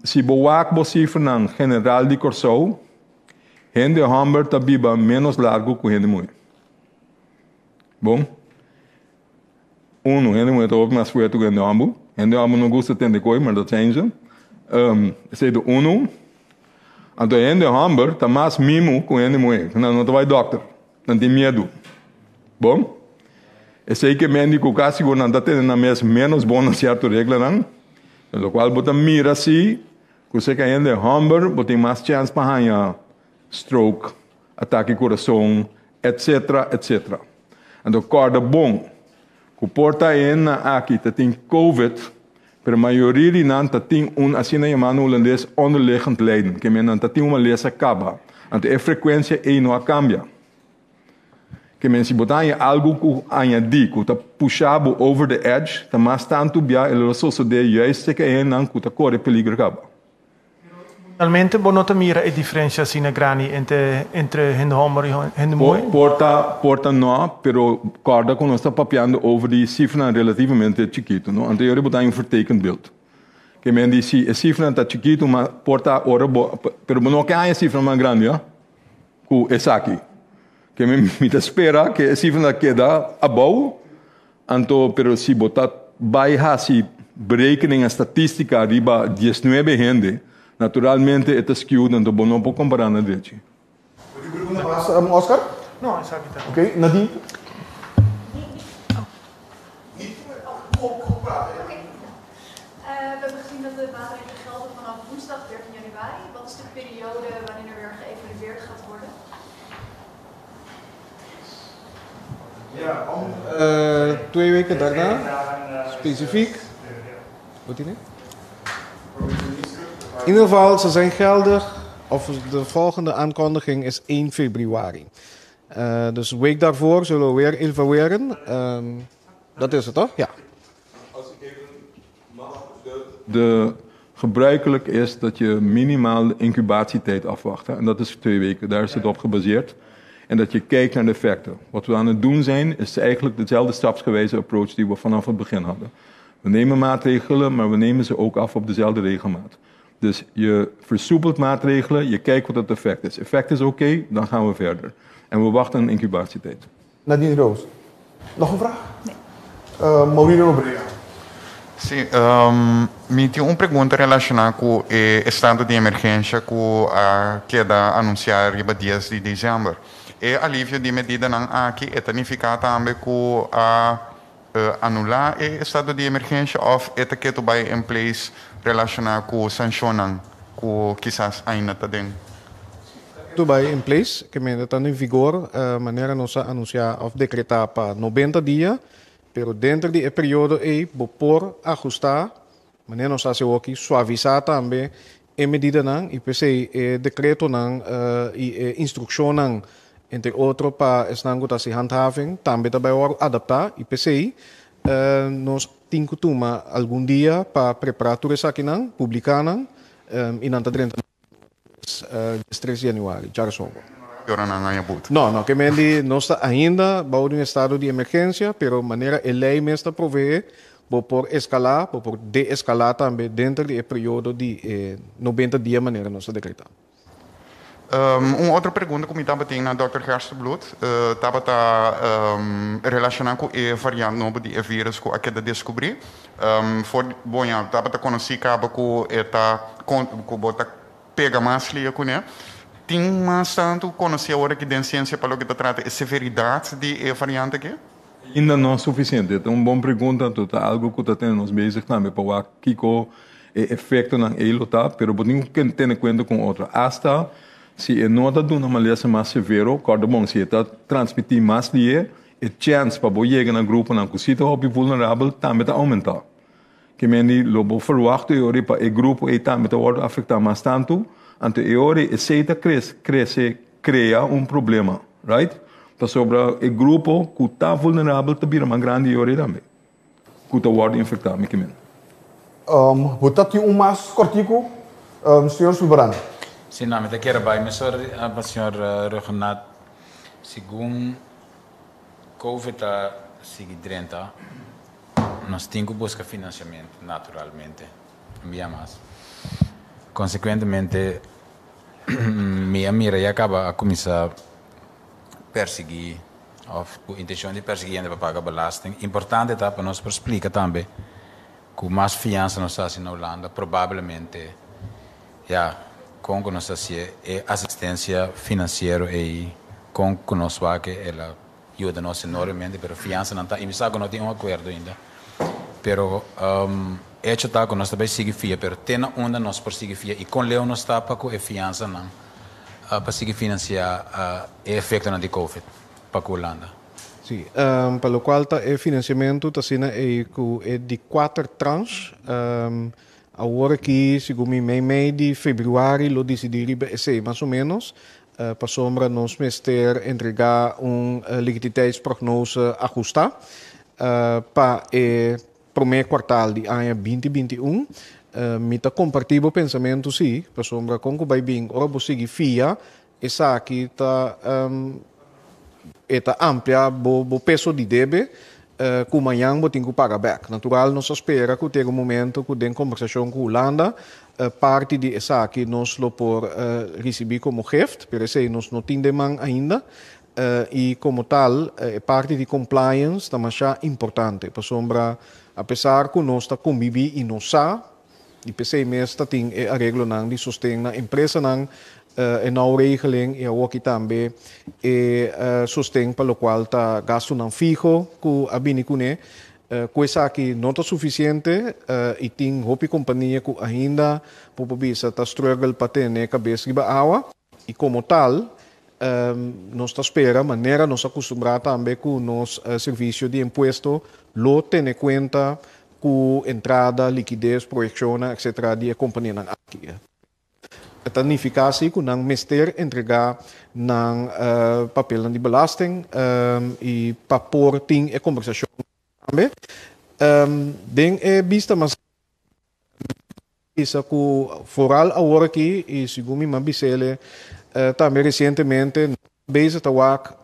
Si bo wak bo sifranan general di Kòrsou, hende hòmber ta biba ménos largu ku hende muhé. Bon? Unu, hende muhé ta hopi mas fuerte ku hende hòmber. Hende hòmber no gusta tende koi, maar dat zijn ze. Esei ta unu. Anto hende hòmber ta mas mimu ku hende muhé. Nan no ta bai dòkter. Nan tin miedu. Bon? Esei ke men di ku kasi ku nan ta tene nan mes ménos bon na sierto reglanan. Lokual bo ta mira si ku seka hende hòmber bo tin mas chèns pa haña stroke, atake kurason, etsetera, etsetera. Anto kòrda bon ku por ta e hendenan aki ta tin covid, pero mayoria di nan ta tin un asina yamá na hulandes onderliggend lijden, ke men nan ta tin un malesa kaba. Anto e frekuensia ei no a kambia. Ke men si bo ta haña algu ku añadí ku ta pusha bo over the edge, ta mas tantu bia e lo sosodé juist seka e hendenan ku ta kore peligro kaba. Realmente bo no ta mira e diferencia asina grandi entre entre hende homber y hende muhe? Por ta, por ta no, pero corda cu nos ta papiando over di cifranan relativamente chikito, no? Anto yori bo ta hay un vertekend beeld. Ke men di si e cifranan ta chikito, ma por ta ora bo, pero bo no ke haña cifranan mas grandi, ho, cu esaki. Ke men mi ta spera ke e cifranan ta keda abou, Anto, pero si bo ta bai hasi berekening en statistica riba diesnuebe hende, naturalmente e ta skewed, anto bo no por compara na drechi. Bo tin pregunta mas, Oscar? No, esaki ta. Ok, Nadine. We hebben gezien dat de maatregelen gelden vanaf woensdag 13 januari. Wat is de periode waarin er weer geëvalueerd gaat worden? Ja, twee weken daarna, specifiek. Wat in ieder geval, ze zijn geldig, of de volgende aankondiging is 1 februari. Dus de week daarvoor zullen we weer evalueren. Dat is het toch? Ja. Als ik even mag, de gebruikelijk is dat je minimaal de incubatietijd afwacht. Hè? En dat is 2 weken, daar is het op gebaseerd. En dat je kijkt naar de effecten. Wat we aan het doen zijn, is eigenlijk dezelfde stapsgewijze approach die we vanaf het begin hadden. We nemen maatregelen, maar we nemen ze ook af op dezelfde regelmaat. Dus je versoepelt maatregelen, je kijkt wat het effect is. Effect is oké, dan gaan we verder. En we wachten een incubatietijd. Nadine Roos. Nog een vraag? Nee. Maurino Brea. Si, mi tin un pregunta relashoná ku e estado di emergensia ku a keda anunsiá riba 10 di desèmber. E alivio di medidanan aki e ta nifiká tambe ku a anulá e estado di emergensia òf e ta ketu bai in place relashoná ku sanshonnan ku kisas ainda ta den? Ketu bai in place, ke mester ta en vigor manera nos a anunsiá òf dekretá pa 90 dia. Pero denter di e periodo ei bo por ahustá, manera nos a hasi awoki, suavisá tambe e medidanan i p'esei e dekretonan i e instrukshonnan, entre otro pa esnan ku ta hasi handhaving, tambe ta bai wòrdu adaptá i p'esei nos tin ku tuma algun dia pa prepará tur esakinan, publiká nan i nan ta drenta 3 di januari, djarsongo. Ora nan haña but. No, no, ke men di nos ta ainda bou di un estado di emergensia, pero manera e lei mes ta proveé, bo por eskalá, bo por deeskalá tambe denter di e periodo di e 90 dia manera nos ta dekretá. Un otro pregunta ku mi tabatin na dòkter Gerstenbluth tabata relashoná ku e variant nobo di e vírus ku a keda deskubrí. For bon ya tabata konosí kaba ku e ta ku bo ta pega mas lia kuné. Tin mas tantu konosí awor aki den siensia pa loke ta trata e severidat di e variante aki? Ainda no sufisiente. Ta un bon pregunta, anto ta algu ku ta tene nos bezig tambe pa wak kiko e efektonan ei lo ta, pero bo tin ku tene kuenta ku un otro. Asta si e no ta duna malesa mas severo, kòrda bon, si e ta transmití mas lié, e chèns pa bo yega na gruponan ku si ta hopi vulnerabel tambe ta oumentá. Ke mende lo bo ferwagt e ora pa e grupo ei tambe ta wòrdu afektá mas tantu, anto e ora esei ta krese krea un problema, right? Pasobra e grupo ku ta vulnerabel ta bira mas grandi e ora ei tambe, ku ta wòrdu infektá, mi ke mende. Bo ta tin un mas kòrtiku, señor Sulbaran? Si, no, mi ta kere bai mesora pa señor Rhuggenaath. Segun Covid ta sigui drenta, nos tin ku buska finansiamentu naturalmente, un bia mas. Konsekuentemente, mi a mira ya kaba a kuminsá persiguí òf ku intenshon di persiguí hende pa paga belasting. Importante ta pa nos por splika tambe ku mas fiansa nos ta hasi na Hulanda, probablemente ya kon ku nos ta hasié e asistensia finansiero ei kon ku nos wak el a yuda nos enormemente, pero fiansanan ta, i mi sa ku no tin un akuerdo ainda, pero echo ta ku nos ta bai sigui fia, pero te na unda nos por sigui fia i kon leu nos ta pa ku e fiansanan pa sigui finansiá e efektonan di Covid pa ku Hulanda. Sí, pa lokual ta e finansiamentu ta asina ei ku e di kuater tranche awor aki segun mi mei mei di febrüari lo disidí riba esei mas o ménos pasobra nos mester entregá un liquiditeitsprognose ahustá pa e promé kuartal di aña 2021. Mi ta kompartí bo pensamentu sí, pasobra kon ku bai bin ora bo sigui fia, esaki ta e ta amplia bo bo peso di debe ku mañan bo tin ku paga bèk. Natural nos a spera ku ta yega un momento ku den kombersashon ku Hulanda parti di esaki nos lo por risibí komo gift, pero esei nos no tin den man ainda. I komo tal e parti di compliance ta masha importante pasobra apesar ku nos ta kombibí i nos sa i p'esei mes ta tin e areglonan di sosten na empresanan, e nauwregeling i awoki tambe e sosten pa lokual ta gastunan fiho ku a bini kuné, ku esaki no ta sufisiente i tin hopi kompania ku ainda bo por bisa ta struggle pa tene kabes riba awa. I komo tal, nos ta spera, manera nos a kustumbrá tambe ku nos servisio di impuesto lo tene kuenta ku entrada, likides, proyekshonnan, etcetera di e kompanianan aki. E ta nifiká si ku nan mester entregá nan papelnan di belasting i pa por tin e kombersashon tambe. Den e bista mas. Bisa ku foral awor aki i segun mi man bisele tambe resientemente nos bezig ta wak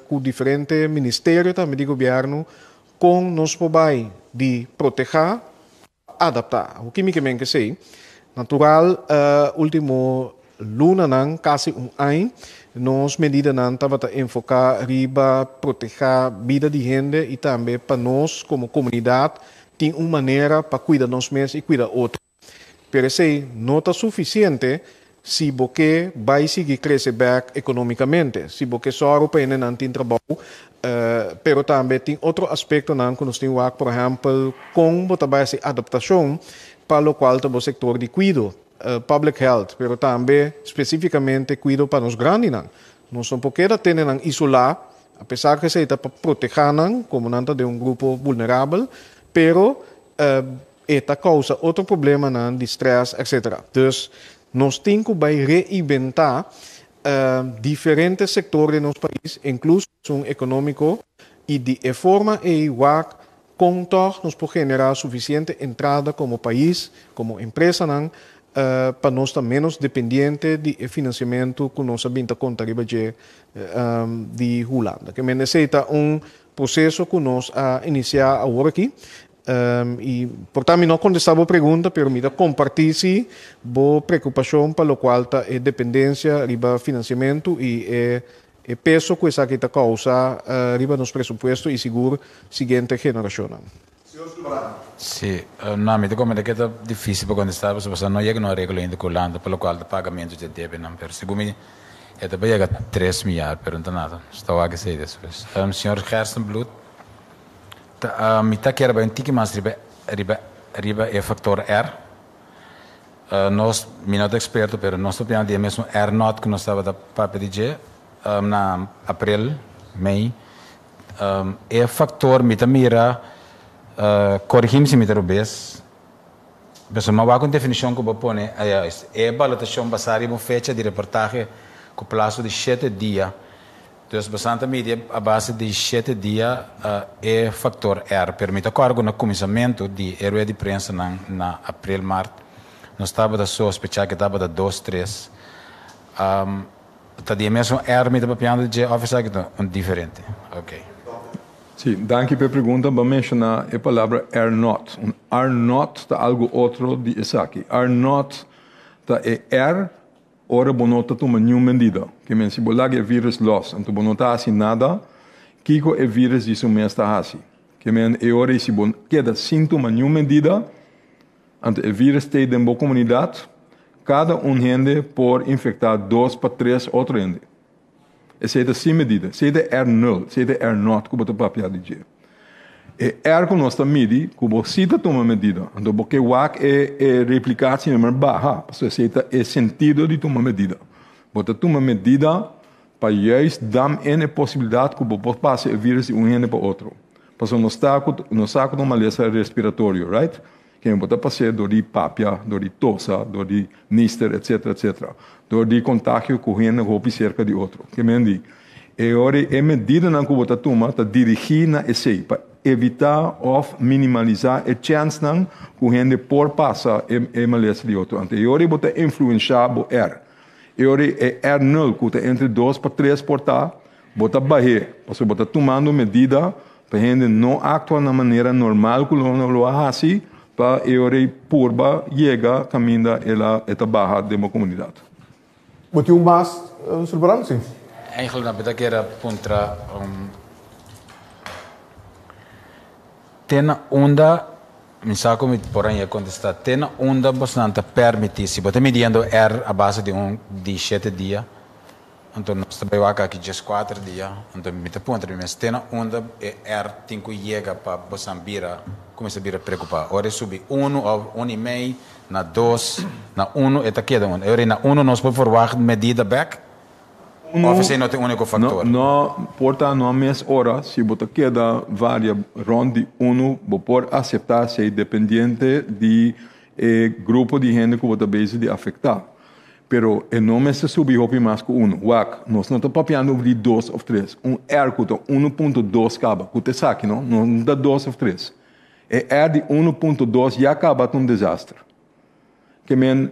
ku diferente ministerio tambe di gobièrnu kon nos por bai di protehá pa adaptá. Hopi mi ke men kesei natural ultimo lunanan kasi un añ nos medidanan tabata enfoká riba protehá bida di hende i tambe pa nos komo komunidat Tin un manera pa cuida nos mes y cuida otro. Pero esey no ta suficiente si bo ke bay sigui crece bek economicamente, si bo ke sòru pa hendenan tin trabou, pero tambe tin otro aspectonan cu nos tin wak, por ehempel, con bo ta bay haci adaptacion pa locual ta bo sector di cuido, public health, pero tambe specificamente cuido pa nos grandinan. Nos no por keda tene nan isola A pesar ku esei ta pa protehá nan, komo nan ta den un grupo vulnerabel, pero e ta kousa otro problemanan di strès, etsetera. Dus nos tin ku bai reinventá diferente sektor den nos pais, inkluso esun ekonómiko, i di e forma ei wak kon tòg nos por generá sufisiente entrada komo pais, komo empresanan, pa nos ta ménos dependiente di e finansiamentu ku nos a bin ta konta riba dje di Hulanda. Ke men esei ta un proseso ku nos a inisiá awor aki. I por ta mi no a kontestá bo pregunta, pero mi ta kompartí sí bo preokupashon pa lokual ta e dependensia riba finansiamentu i e e peso ku esaki ta kousa riba nos presupuesto i sigur siguiente generashonnan. Sí, no, mi ta komenta ke ta difísil pa kontestá pasobra pasobra no yega no areglo ainda ku Hulanda pa lokual ta pagamentu dje debenan, pero segun mi e ta bai yega tres miar, pero no ta nada, nos ta wak esei despues. Señor Gerstenbluth, ta mi ta kier bai un tiki mas riba riba riba e faktor R. Nos, mi no ta eksperto, pero nos ta opina di e mesun R not ku nos tabata papia di dje na aprel, mei. E factor mi ta mira, corrigi mi si mi ta robes, pasobra mi a wak un definicion cu bo a pone aya, e balotacion basa riba un fecha di reportahe cu plazo di shete dia. Dus bosan ta midi a base di shete dia e factor R. Pero mi ta corda cu na cuminsamento di e rueda di prensanan na april, mart, nos tabata sospecha cu tabata dos, tres. Ta di e mesun R mi ta papiando di dje of esaki ta un diferente? Ok. Sí, danki p'e pregunta. Bo a menshoná e palabra R not. Un R not ta algu otro di esaki. R not ta e R ora bo no ta tuma niun medida. Ke men si bo laga e vírus lòs anto bo no ta hasi nada, kiko e vírus di su mes ta hasi? Ke men e ora ei si bo keda sin tuma niun medida, Anto e virus t'ei den bo komunidat, kada un hende por infektá dos pa tres otro hende. Esei ta sin medida. Esei ta e R nul, esei ta e R nòt ku bo ta papia di dje. E R ku nos ta midi, ku bo si ta tuma medida, anto bo ke wak e e replikatie number baha, pasobra esei ta e sentido di tuma medida. Bo ta tuma medida pa juist dam in e posibilidat ku bo por pasa e virus di un hende pa otro. Pasobra nos ta ku nos sa ku ta un malesa respiratorio, right? Ken bo ta pas'é dor di papia, dor di tosa, dor di nister, etcetera, etcetera. Dor di kontagio ku hende hopi serka di otro. Ke men di, e ora e medidanan ku bo ta tuma ta dirigí na esei, pa. evitá òf minimalisá e chènsnan ku hende por pasa e malesa di otro. Anto e ora bo ta influenshá bo R. E ora e R nul ku ta entre dos pa tres por ta, bo ta bah'é, pasobra bo ta tumando medida pa hende no aktua na manera normal ku lo lo a hasi pa e ora ei purba yega kaminda el a e ta baha den bo komunidat. Bo tin un mas, Sulbrand? Si. Eigenlijk nan ta kere puntra te na unda, mi sa ku mi por a kontestá, te na unda bosnan ta permití, si bo ta midiendo R a base di un di shete dia, anto nos ta bai wak aki djeskuater dia, anto mi ta puntra mi mes te na unda e R tin ku yega pa bosnan bira kuminsá bira preokupá. Ora e subi unu òf unu i mei na dos, na unu e ta keda unu. E ora na unu nos por verwagt medida bèk? Òf esei no ta e úniko faktor? No, por ta no mes ora, si bo ta keda varia rònt di unu, bo por aseptá esei dependiente di e grupo di hende ku bo ta bezig di afektá. Pero e no mester subi hopi mas ku unu. Wak, nos no ta papiando over di dos òf tres. Un R ku ta 1.2 kaba, ku ta esaki no, no ta dos òf tres. E R di 1.2 ya kaba ta un desaster. Ke men,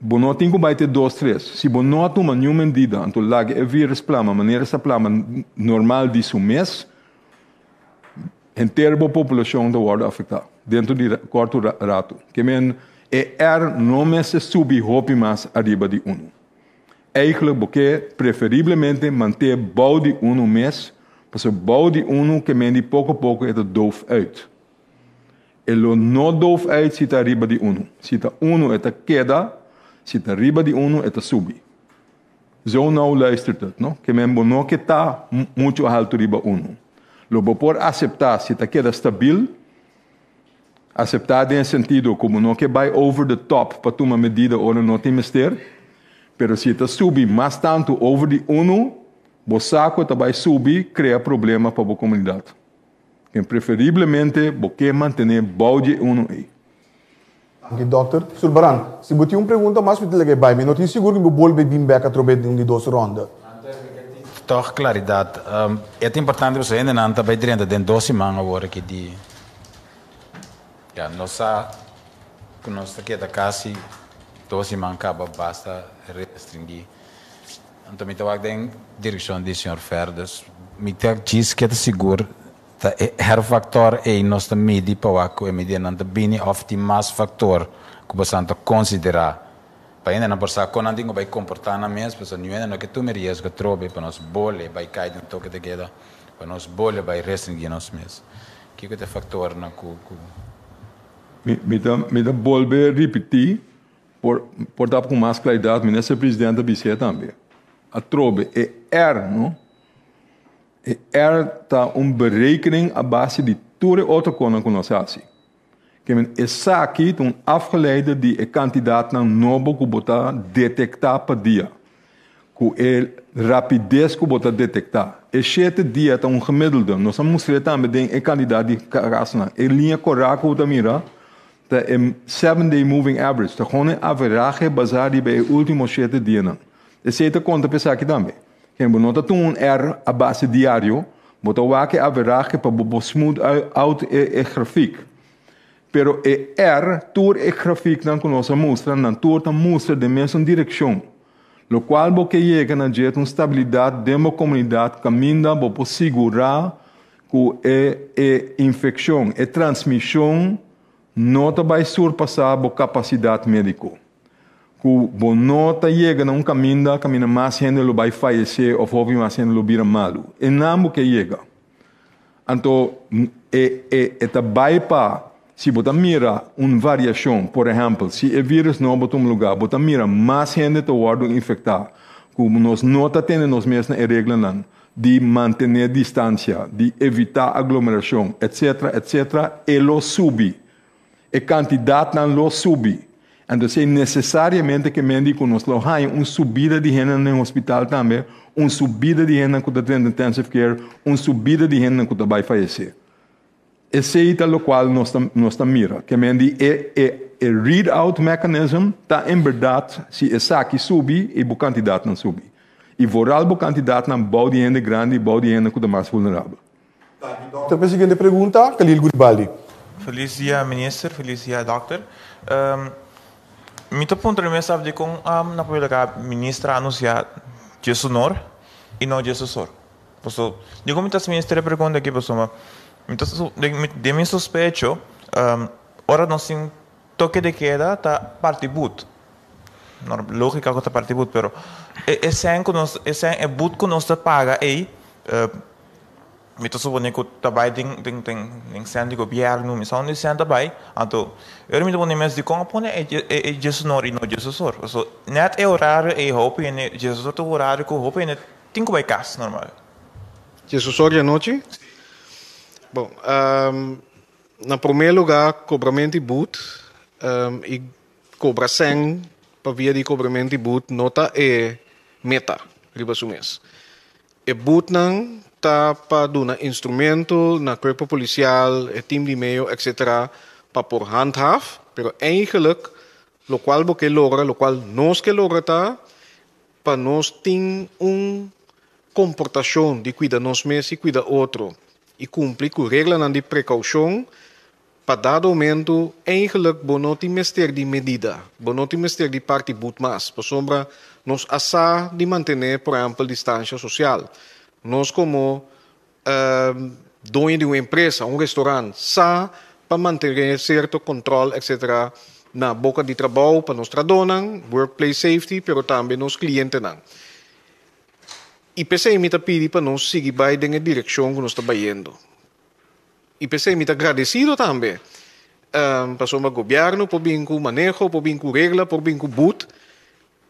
bo no tin ku bai te dos, tres. Si bo no a tuma niun medida, anto laga e virus plama manera sa plama normal di su mes, Henter bo populashon ta wòrdu afektá dentro di kòrtu ratu. Ke men e R no mester subi hopi mas ariba di unu. Eigentlik bo ke preferiblemente mant'é bou di unu mes, pasobra bou di unu ke men di poko poko e ta doof uit. E lo no doof uit si ta ariba di unu. Si ta unu e ta keda, si ta riba di unu e ta subi. Zo nauw luistert het, no? Ke men bo no ke ta muchu haltu riba unu. Lo bo por aseptá si ta keda stabil, aseptá den e sentido ku bo no ke bai over the top pa tuma medida ora no tin mester, pero si e ta subi mas tantu over di unu, bo sa ku e ta bai subi krea problema pa bo komunidat. Ken preferiblemente bo ke mantené bou di e unu ei. Danki dòkter. Sulbaran, si bo tin un pregunta mas mi ta laga e bai. Mi no tin sigur ku mi bolbe bin bèk atrobe den un di dos ronda. Tòg klaridat. E ta importante pasobra hendenan ta bai drenta den dos siman awor aki di ya nos sa ku nos ta keda kasi dos siman kaba basta restringí. Anto mi ta wak den direkshon di señor Fer dus mi ta djis keda sigur Ta e herfaktor ei nos ta midi pa wak ku e midianan ta bini òf tin mas faktor ku bosan ta konsiderá pa hendenan por sa kon nan tin ku bai komportá nan mes pasobra niun hende no ke tuma e riesgo atrobe pa nos bole bai kai den toke de keda pa nos bole bai restringí nos mes. Kiko ta e faktornan ku ku. Mi ta mi ta bolbe ripití por por ta ku mas klaridat minister presidente a bis'é tambe atrobe e R no. E R ta un berekening a base di tur e otro konan ku nos hasi. Ke men esaki ta un afgeleide di e kantidatnan nobo ku bo ta detektá pa dia, ku e rapides ku bo ta detektá. E shete dia ta un gemiddelde. Nos a mustr'é tambe den e kantidat di kasonan. E liña korá ku bo ta mira ta e seven day moving average, ta gewoon e averahe basá riba e último shete dianan. Esei ta konta pa esaki tambe. Ken bo no ta tuma un R a base diario, bo ta wak e averahe pa bo por smooth out e grafiek. Pero e R, tur e grafieknan ku nos a mustra, nan tur ta mustra den mesun direkshon. Lokual bo ke yega na dje ta un stabilidat den bo komunidat kaminda bo por sigurá ku e e infekshon, e transmishon no ta bai surpasá bo kapasidat médiko. Ku bo no ta yega na un kaminda kaminda mas hende lo bai fayesé òf hopi mas hende lo bira malu. E nan bo ke yega. Anto e e e ta bai pa si bo ta mira un variashon, por ehèmpel si e vírùs nobo tuma lugá bo ta mira mas hende ta wòrdu infektá ku nos no ta tene nos mes na e reglanan di mantené distansia, di evitá aglomerashon, etcetera, etcetera, e lo subi. E kantidatnan lo subi. Anto esei nesesariamente ke men di ku nos lo haña un subida di hendenan den hospital tambe, un subida di hendenan ku ta drenta intensive care, un subida di hendenan ku ta bai fayesé. Esei ta lokual nos ta nos ta mira. Ke men di e e e read out mechanism ta en bèrdat si esaki subi i bo kantidatnan subi. I vooral bo kantidatnan bou di hende grandi, bou di hende ku ta mas vulnerabel. Danki dòkter. Pa e siguiente pregunta, Khalil Guribaldi. Felis dia minister, felis dia dòkter. Mi ta puntra mi mes af dikon na primer lugar minister a anunsia djesunor i no djesusor. Paso dikon mi ta hasi minister e pregunta aki pasobra mi ta den mi sospecho ora nos tin Toke de keda ta parti but. Lógika ku ta parti but, pero e e sèn ku nos e sèn e but ku nos ta paga ei, mi ta suponé ku ta bai den den den den sèn di gobièrnu, mi sa unda e sèn ta bai, anto e ora mi ta pone mes dikon a pone e e djesnor i no djesosor. Paso nèt e orario ei hopi hende djesosor ta un orario ku hopi hende tin ku bai kas normal. Djesosor di anochi? Bon, Na promé lugá kobramentu di but i kobra sèn pa via di kobramentu di but no ta e meta riba su mes. E butnan ta pa duna instrumento na kuerpo polisial, e tim di meo etcetera pa por handhaaf, pero eigenlijk lokual bo ke logra, lokual nos ke logra ta pa nos tin un komportashon di kuida nos mes i kuida otro i kumpli ku reglanan di prekoushon pa dado momentu eigenlik bo no tin mester di medida, bo no tin mester di parti but mas pasobra nos a sa di mantené por ehèmpel distansha sosial. Nos komo doño di un empresa, un restaurant sa pa mantené sierto kòntròl etcetera na boka di trabou pa nos trahadónan, workplace safety, pero tambe nos klientenan. I p'esei mi ta pidi pa nos sigui bai den e direkshon ku nos ta bayendo. I p'esei mi ta gradesido tambe pasobra gobièrnu por bin ku maneho, por bin ku regla, por bin ku but,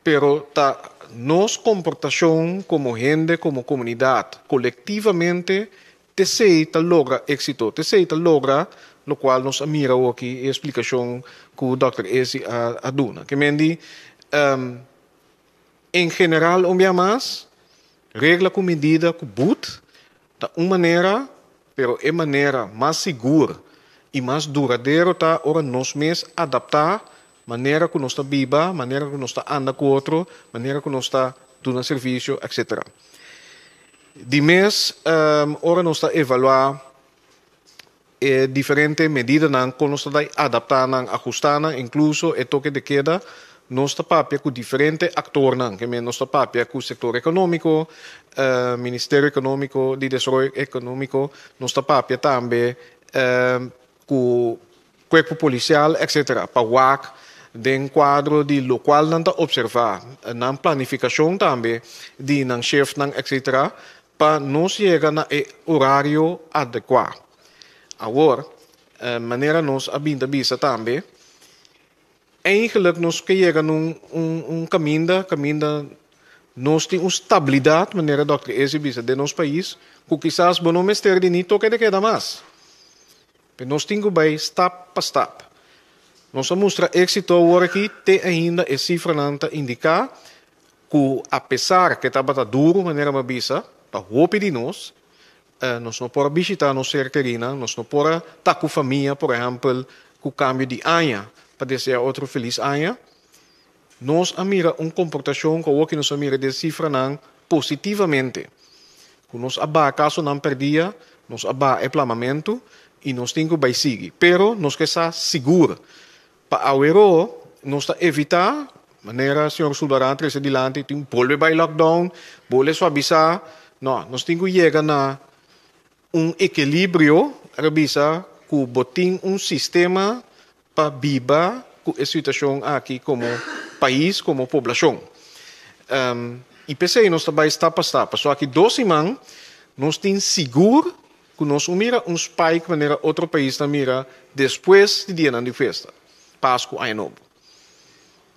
pero ta nos komportashon komo hende, komo komunidat, kolektivamente t'esei ta logra éksito, t'esei ta logra lokual nos a mira awoki e splikashon ku dòkter Ezi a duna. Ke men di. En general un bia mas, regla ku medida ku but ta un manera, pero e manera mas sigur i mas duradero ta ora nos mes adaptá manera ku nos ta biba, manera ku nos ta anda ku otro, manera ku nos ta duna servisio, etc. Di mes, ora nos ta evaluá E diferente medidanan kon nos ta dai adaptá nan, ahustá nan, inkluso e toke de keda, nos ta papia ku diferente aktornan, ke men nos ta papia ku sektor ekonómiko, Ministerio Ekonómiko di Desaroyo Ekonómiko, nos ta papia tambe ku kuerpo polisial etcetera, pa wak den kuadro di lokual nan ta opservá, nan planifikashon tambe di nan shiftnan etcetera, Pa nos yega na e orario adekuá. Awor, manera nos a bin ta bisa tambe, eigenlijk nos ke yega na un un kaminda kaminda nos tin un stabilidat, manera dòkter Ezi bisa, den nos pais, ku kisas bo no mester di ni toke de keda mas. Pero nos tin ku bai stap pa stap. Nos a mustra éksito awor aki, te ainda e sifranan ta indiká Ku apesar ku e tabata duru, manera mi a bisa, pa hopi di nos, nos no por a bishitá nos ser kerinan, nos no por a ta ku famia, por ehèmpel, ku kambio di aña pa deseá otro felis aña. Nos a mira un komportashon ku awoki nos a mira den sifranan positivamente, ku nos a baha kasonan per dia, nos a baha e plamamentu i nos tin ku bai sigui. Pero nos ke sa sigur Pa aweró nos ta evitá, manera señor Sulbarán a trese dilanti, tin bolbe bai lockdown, bolbe suavisá. No, nos tin ku yega na un ekilibrio, a bisa ku bo tin un sistema pa biba ku e situashon aki komo pais, komo poblashon. I p'esei nos ta bai stap pa stap. Pasobra aki dos siman nos tin sigur Ku nos un mira un spike manera otro paisnan mira despues di dianan di fiesta, Pasku, Aña Nobo.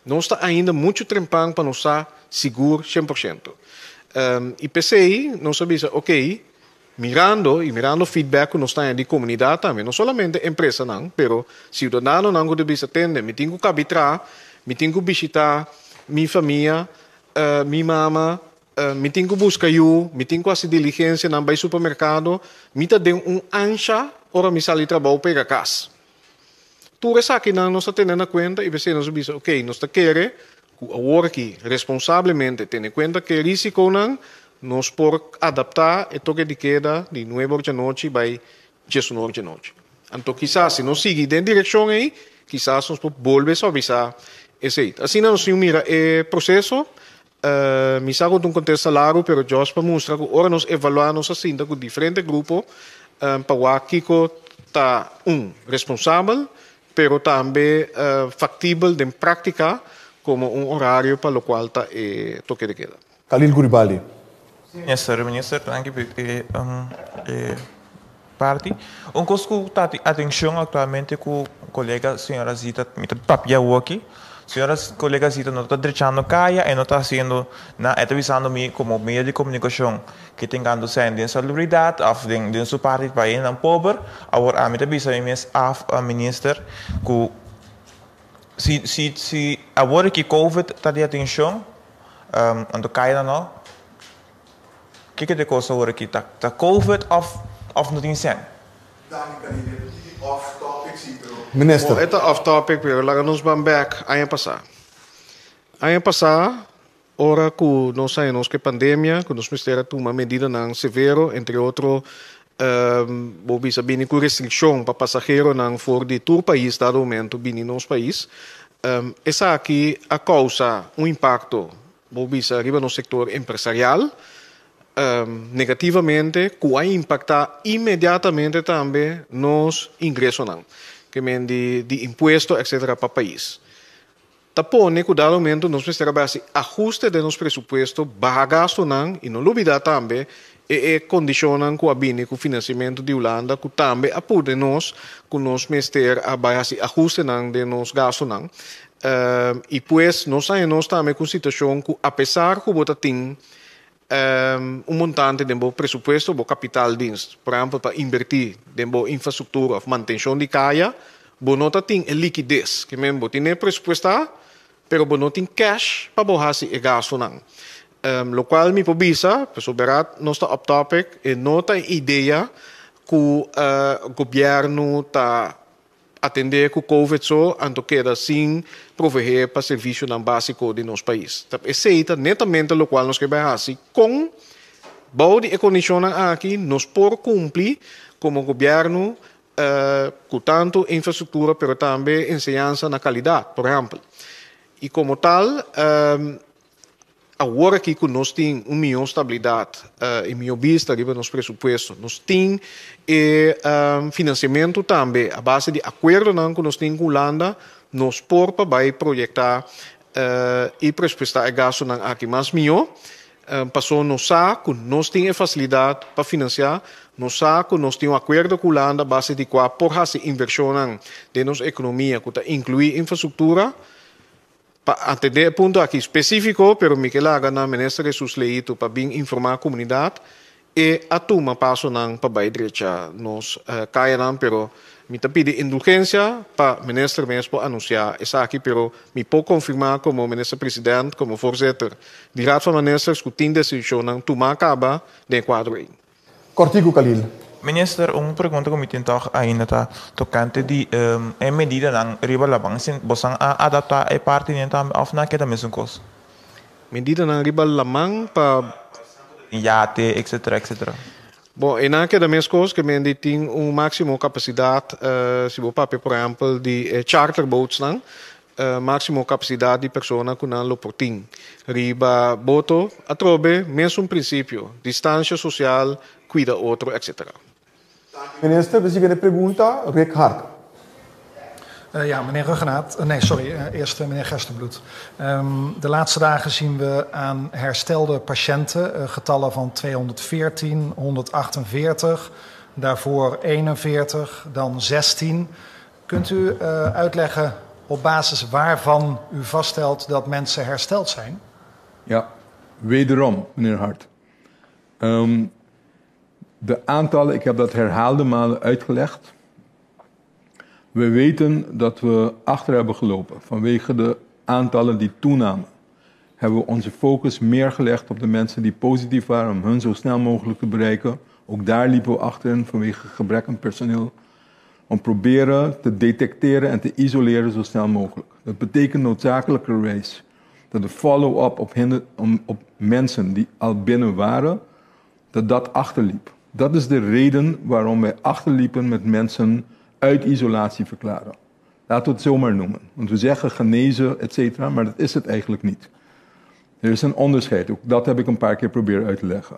Nos ta ainda muchu trempan pa nos sa sigur 100%. I p'esei nos a bisa, ok, mirando i mirando feedback ku nos ta haña di komunidat tambe, no solamente empresanan, pero siudadanonan ku ta bisa, tende, mi tin ku kabi traha, mi tin ku bishitá mi famia, mi mama, Mi tin ku buska yu, mi tin ku hasi diligensianan, bai supermerkado, mi ta den un ansha ora mi sali trabou pega kas. Tur esakinan nos ta tene na kuenta i p'esei nos a bisa, okey, nos ta kere ku awor aki responsablemente tene kuenta ku e risikonan. Nos por adaptá e toke di keda di nuebe or djanochi bai djesun or djanochi. Anto kisas si nos sigui den direkshon ei, kisas nos por bolbe suavisá esei. Asina nos tin mira e proseso. Mi sa ku ta un kontesta largu, pero djòs pa mustra ku ora nos evaluá nos a sinta ku diferente grupo pa wak kiko ta un responsabel, pero tambe faktibel den práktika komo un orario pa lokual ta e toke de keda. Khalil Guribali. Minister, minister, danki pa e e parti. Un kos ku ta di atenshon aktualmente ku kolega señora Zita, mi ta papia awoki, señora kolega Zita no ta drechando kaya, e no ta hasiendo na, e ta bisando mi komo medio di komunikashon ke tin kantu sèn den salubridat òf den den su parti pa hendenan pober. Awor ami ta bisa mi mes af minister ku si si si awor ki covid ta di atenshon, Anto kaya nan no. Kiko ta e kos awor aki? Ta ta covid of of no tin sèn? Minister. Bon, e ta off topic pero laga nos ban bek aña pasá. Aña pasá ora ku nos haña nos ku e pandemia ku nos mester a tuma medidanan severo entre otro bo bisa bini ku restrikshon pa pasaheronan for di tur pais dado momento bini nos pais. Esaki a kousa un impakto, bo bisa, riba nos sektor empresarial negativamente ku a impaktá inmediatamente tambe nos ingresonan, ke men di di impuesto etcetera pa pais. Ta pone ku dado momento nos mester a bai hasi ahuste den nos presupuesto, baha gastunan i no lubidá tambe e e kondishonnan ku a bini ku finansiamentu di Hulanda ku tambe a pone nos ku nos mester a bai hasi ahustenan den nos gastunan. I pues nos haña nos tambe ku un situashon ku apesar ku bo ta tin un montante den bo presupuesto, bo kapitaaldienst, por ehèmpel pa inbertí den bo infrastruktura òf mantenshon di kaya, bo no ta tin e likides. Ke men bo tin e presupuestá pero bo no tin cash pa bo hasi e gastunan. Lokual mi por bisa, pasobra nos ta op topic, e no ta e idea ku gobièrnu ta atendé ku covid so anto keda sin proveé pa servisionan básiko di nos pais. Ta esei ta netamente lokual nos ke bai hasi kon bou di e kondishonnan aki nos por kumpli komo gobièrnu ku tantu infrastruktura pero tambe enseñansa na kalidat, por ehèmpel. I komo tal Awor aki ku nos tin un mihó stabilidat i mihó bista riba nos presupuesto, nos tin e finansiamentu tambe a base di akuerdonan ku nos tin ku Hulanda, nos por pa bai proyektá i presupuestá e gastunan aki mas mihó, pasobra nos sa ku nos tin e fasilidat pa finansiá, nos sa ku nos tin un akuerdo ku Hulanda a base di kua por hasi invershonnan den nos ekonomia ku ta inkluí infrastruktura. Pa atendé e punto aki spesífiko, pero mi ke laga na Minister Jesus Leito pa bin informá komunidat e a tuma pasonan pa bai drecha nos kayanan, pero mi ta pidi indulgensia pa Minister mes por anunsiá esaki, pero mi por konfirmá komo Minister President, komo voorzitter di Raad van Ministers ku tin desishonnan tumá kaba den e kuadro ei. Kòrtiku Khalil. Minister, un pregunta ku mi tin tòg ainda ta tokante di e medidanan riba laman. Si bosan a adaptá e parti den tambe òf nan keda mesun kos? Medidanan riba laman pa. Yate, etcetera, etcetera. Bon, e nan a keda meskos, ke men di tin un máksimo kapasidat, si bo papia por ehèmpel di e charter boatsnan, Máksimo kapasidat di persona ku nan lo por tin riba boto atrobe mesun prinsipio, distansha sosial, kuida otro etc. Minister, de siguiente pregunta, Rick Hart. Ja, meneer Rhuggenaath, nee, sorry, eerst meneer Gerstenbluth. De laatste dagen zien we aan herstelde patiënten getallen van 214, 148, daarvoor 41, dan 16. Kunt u uitleggen op basis waarvan u vaststelt dat mensen hersteld zijn? Ja, wederom, meneer Hart. Um, de aantallen, ik heb dat herhaalde malen uitgelegd. We weten dat we achter hebben gelopen vanwege de aantallen die toenamen. Hebben we onze focus meer gelegd op de mensen die positief waren om hun zo snel mogelijk te bereiken. Ook daar liepen we achter vanwege gebrek aan personeel om proberen te detecteren en te isoleren zo snel mogelijk. Dat betekent noodzakelijkerwijs Dat de follow-up op, op mensen die al binnen waren, dat dat achterliep. Dat is de reden waarom wij achterliepen met mensen uit isolatie verklaren. Laten we het zomaar noemen. Want we zeggen genezen, et cetera, maar dat is het eigenlijk niet. Er is een onderscheid. Ook dat heb ik een paar keer proberen uit te leggen.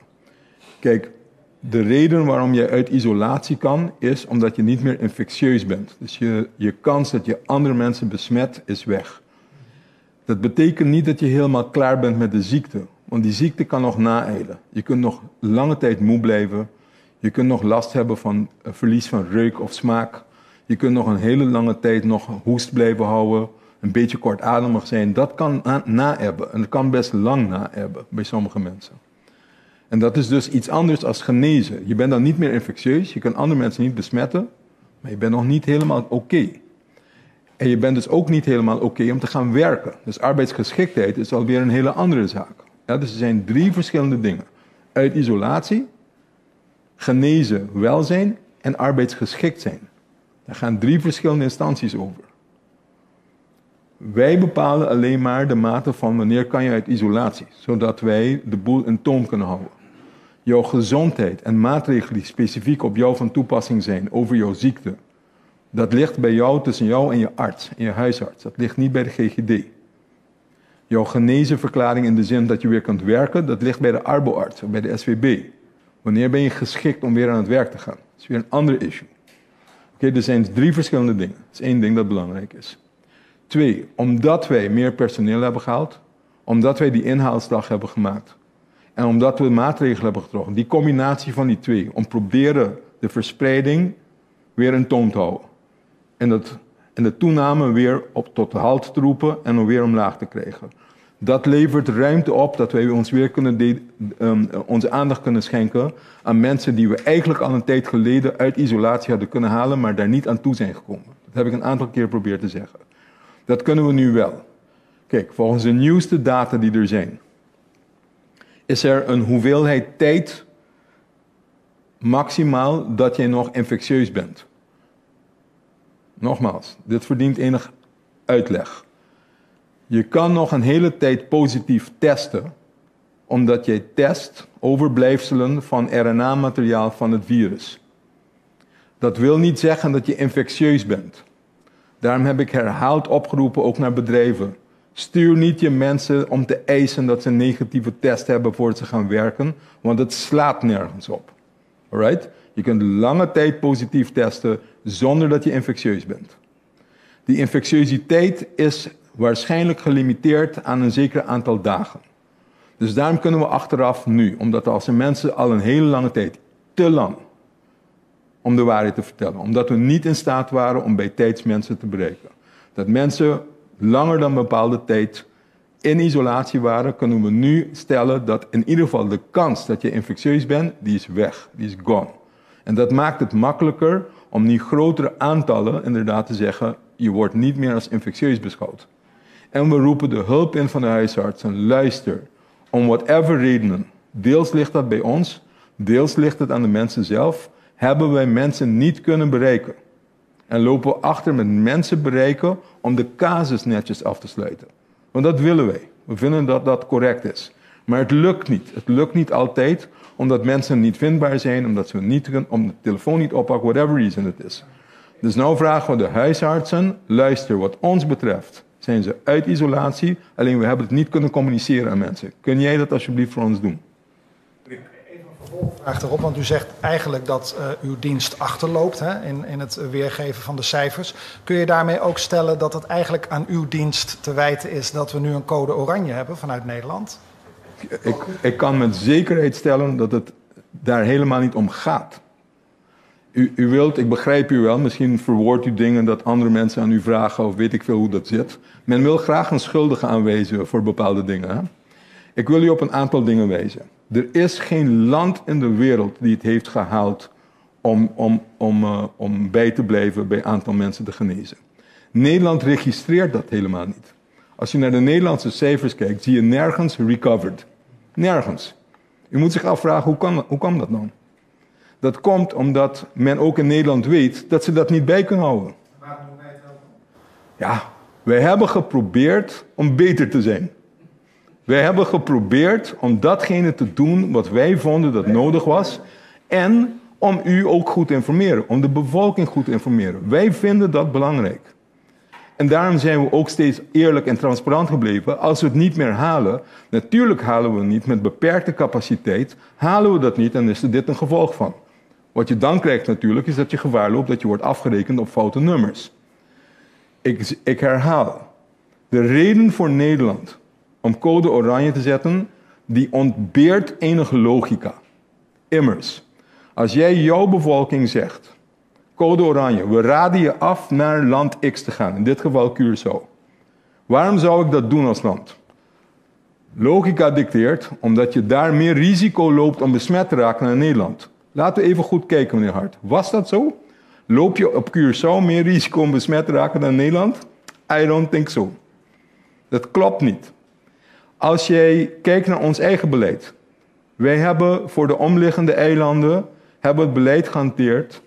Kijk, de reden waarom je uit isolatie kan, is omdat je niet meer infectieus bent. Dus je kans dat je andere mensen besmet is weg. Dat betekent niet dat je helemaal klaar bent met de ziekte. Want die ziekte kan nog naeilen. Je kunt nog lange tijd moe blijven. Je kunt nog last hebben van verlies van reuk of smaak. Je kunt nog een hele lange tijd nog hoest blijven houden. Een beetje kortademig zijn. Dat kan na-ebben. En dat kan best lang na-ebben bij sommige mensen. En dat is dus iets anders dan genezen. Je bent dan niet meer infectieus. Je kan andere mensen niet besmetten. Maar je bent nog niet helemaal oké. En je bent dus ook niet helemaal oké om te gaan werken. Dus arbeidsgeschiktheid is alweer een hele andere zaak. Ja, dus er zijn 3 verschillende dingen. Uit isolatie, genezen, welzijn en arbeidsgeschikt zijn. Daar gaan 3 verschillende instanties over. Wij bepalen alleen maar de mate van wanneer kan je uit isolatie, zodat wij de boel in toom kunnen houden. Jouw gezondheid en maatregelen die specifiek op jou van toepassing zijn over jouw ziekte, dat ligt bij jou tussen jou en je arts, en je huisarts. Dat ligt niet bij de GGD. Jouw genezenverklaring in de zin dat je weer kunt werken, dat ligt bij de arboarts of bij de SVB. Wanneer ben je geschikt om weer aan het werk te gaan? Dat is weer een ander issue. Oké, er zijn 3 verschillende dingen. Dat is 1 ding dat belangrijk is. 2, omdat wij meer personeel hebben gehaald, omdat wij die inhaalslag hebben gemaakt en omdat we maatregelen hebben getrokken, die combinatie van die 2, om proberen de verspreiding weer in toom te houden. En de toename weer op tot de halt te roepen en om weer omlaag te krijgen. Dat levert ruimte op dat wij ons weer kunnen onze aandacht kunnen schenken aan mensen die we eigenlijk al een tijd geleden uit isolatie hadden kunnen halen, maar daar niet aan toe zijn gekomen. Dat heb ik een aantal keer geprobeerd te zeggen. Dat kunnen we nu wel. Kijk, volgens de nieuwste data die er zijn, is er een hoeveelheid tijd maximaal dat jij nog infectieus bent. Nogmaals, dit verdient enig uitleg. Je kan nog een hele tijd positief testen, omdat jij test overblijfselen van RNA-materiaal van het virus. Dat wil niet zeggen dat je infectieus bent. Daarom heb ik herhaald opgeroepen, ook naar bedrijven. Stuur niet je mensen om te eisen dat ze een negatieve test hebben voordat ze gaan werken, want het slaat nergens op. Alright? Je kunt lange tijd positief testen zonder dat je infectieus bent. Die infectiositeit is waarschijnlijk gelimiteerd aan een zeker aantal dagen. Dus daarom kunnen we achteraf nu, omdat als de mensen al een hele lange tijd, te lang, om de waarheid te vertellen, omdat we niet in staat waren om bij tijds mensen te bereiken. Dat mensen langer dan een bepaalde tijd in isolatie waren, kunnen we nu stellen dat in ieder geval de kans dat je infectieus bent, die is weg, die is gone. En dat maakt het makkelijker om nu grotere aantallen inderdaad te zeggen, je wordt niet meer als infectieus beschouwd. En we roepen de hulp in van de huisartsen, luister, om whatever redenen, deels ligt dat bij ons, deels ligt het aan de mensen zelf, hebben wij mensen niet kunnen bereiken. En lopen we achter met mensen bereiken om de casus netjes af te sluiten. Want dat willen wij. We vinden dat dat correct is. Maar het lukt niet. Het lukt niet altijd, omdat mensen niet vindbaar zijn, omdat ze niet kunnen, om de telefoon niet oppakken, whatever reason het is. Dus nou vragen we de huisartsen, luister, wat ons betreft zijn ze uit isolatie, alleen we hebben het niet kunnen communiceren aan mensen. Kun jij dat alsjeblieft voor ons doen? Even een vervolgvraag daarop, want u zegt eigenlijk dat uw dienst achterloopt, hè, in het weergeven van de cijfers. Kun je daarmee ook stellen dat het eigenlijk aan uw dienst te wijten is dat we nu een code oranje hebben vanuit Nederland? Ik kan met zekerheid stellen dat het daar helemaal niet om gaat. U wilt, ik begrijp u wel, misschien verwoordt u dingen dat andere mensen aan u vragen of weet ik veel hoe dat zit. Men wil graag een schuldige aanwijzen voor bepaalde dingen. Hè? Ik wil u op een aantal dingen wijzen. Er is geen land in de wereld die het heeft gehaald om bij te blijven bij aantal mensen te genezen. Nederland registreert dat helemaal niet. Als je naar de Nederlandse cijfers kijkt, zie je nergens recovered. Nergens. U moet zich afvragen, hoe kan dat dan? Dat komt omdat men ook in Nederland weet dat ze dat niet bij kunnen houden. Waarom doen wij het wel? Ja, wij hebben geprobeerd om beter te zijn. Wij hebben geprobeerd om datgene te doen wat wij vonden dat nodig was. En om u ook goed te informeren, om de bevolking goed te informeren. Wij vinden dat belangrijk. En daarom zijn we ook steeds eerlijk en transparant gebleven. Als we het niet meer halen, natuurlijk halen we het niet met beperkte capaciteit, halen we dat niet en is er dit een gevolg van. Wat je dan krijgt natuurlijk is dat je gevaar loopt dat je wordt afgerekend op foute nummers. Ik herhaal, de reden voor Nederland om code oranje te zetten, die ontbeert enige logica. Immers, als jij jouw bevolking zegt, code oranje, we raden je af naar land X te gaan, in dit geval Curaçao. Waarom zou ik dat doen als land? Logica dicteert, omdat je daar meer risico loopt om besmet te raken dan in Nederland. Laten we even goed kijken, meneer Hart. Was dat zo? Loop je op Curaçao meer risico om besmet te raken dan in Nederland? I don't think so. Dat klopt niet. Als jij kijkt naar ons eigen beleid. Wij hebben voor de omliggende eilanden hebben het beleid gehanteerd.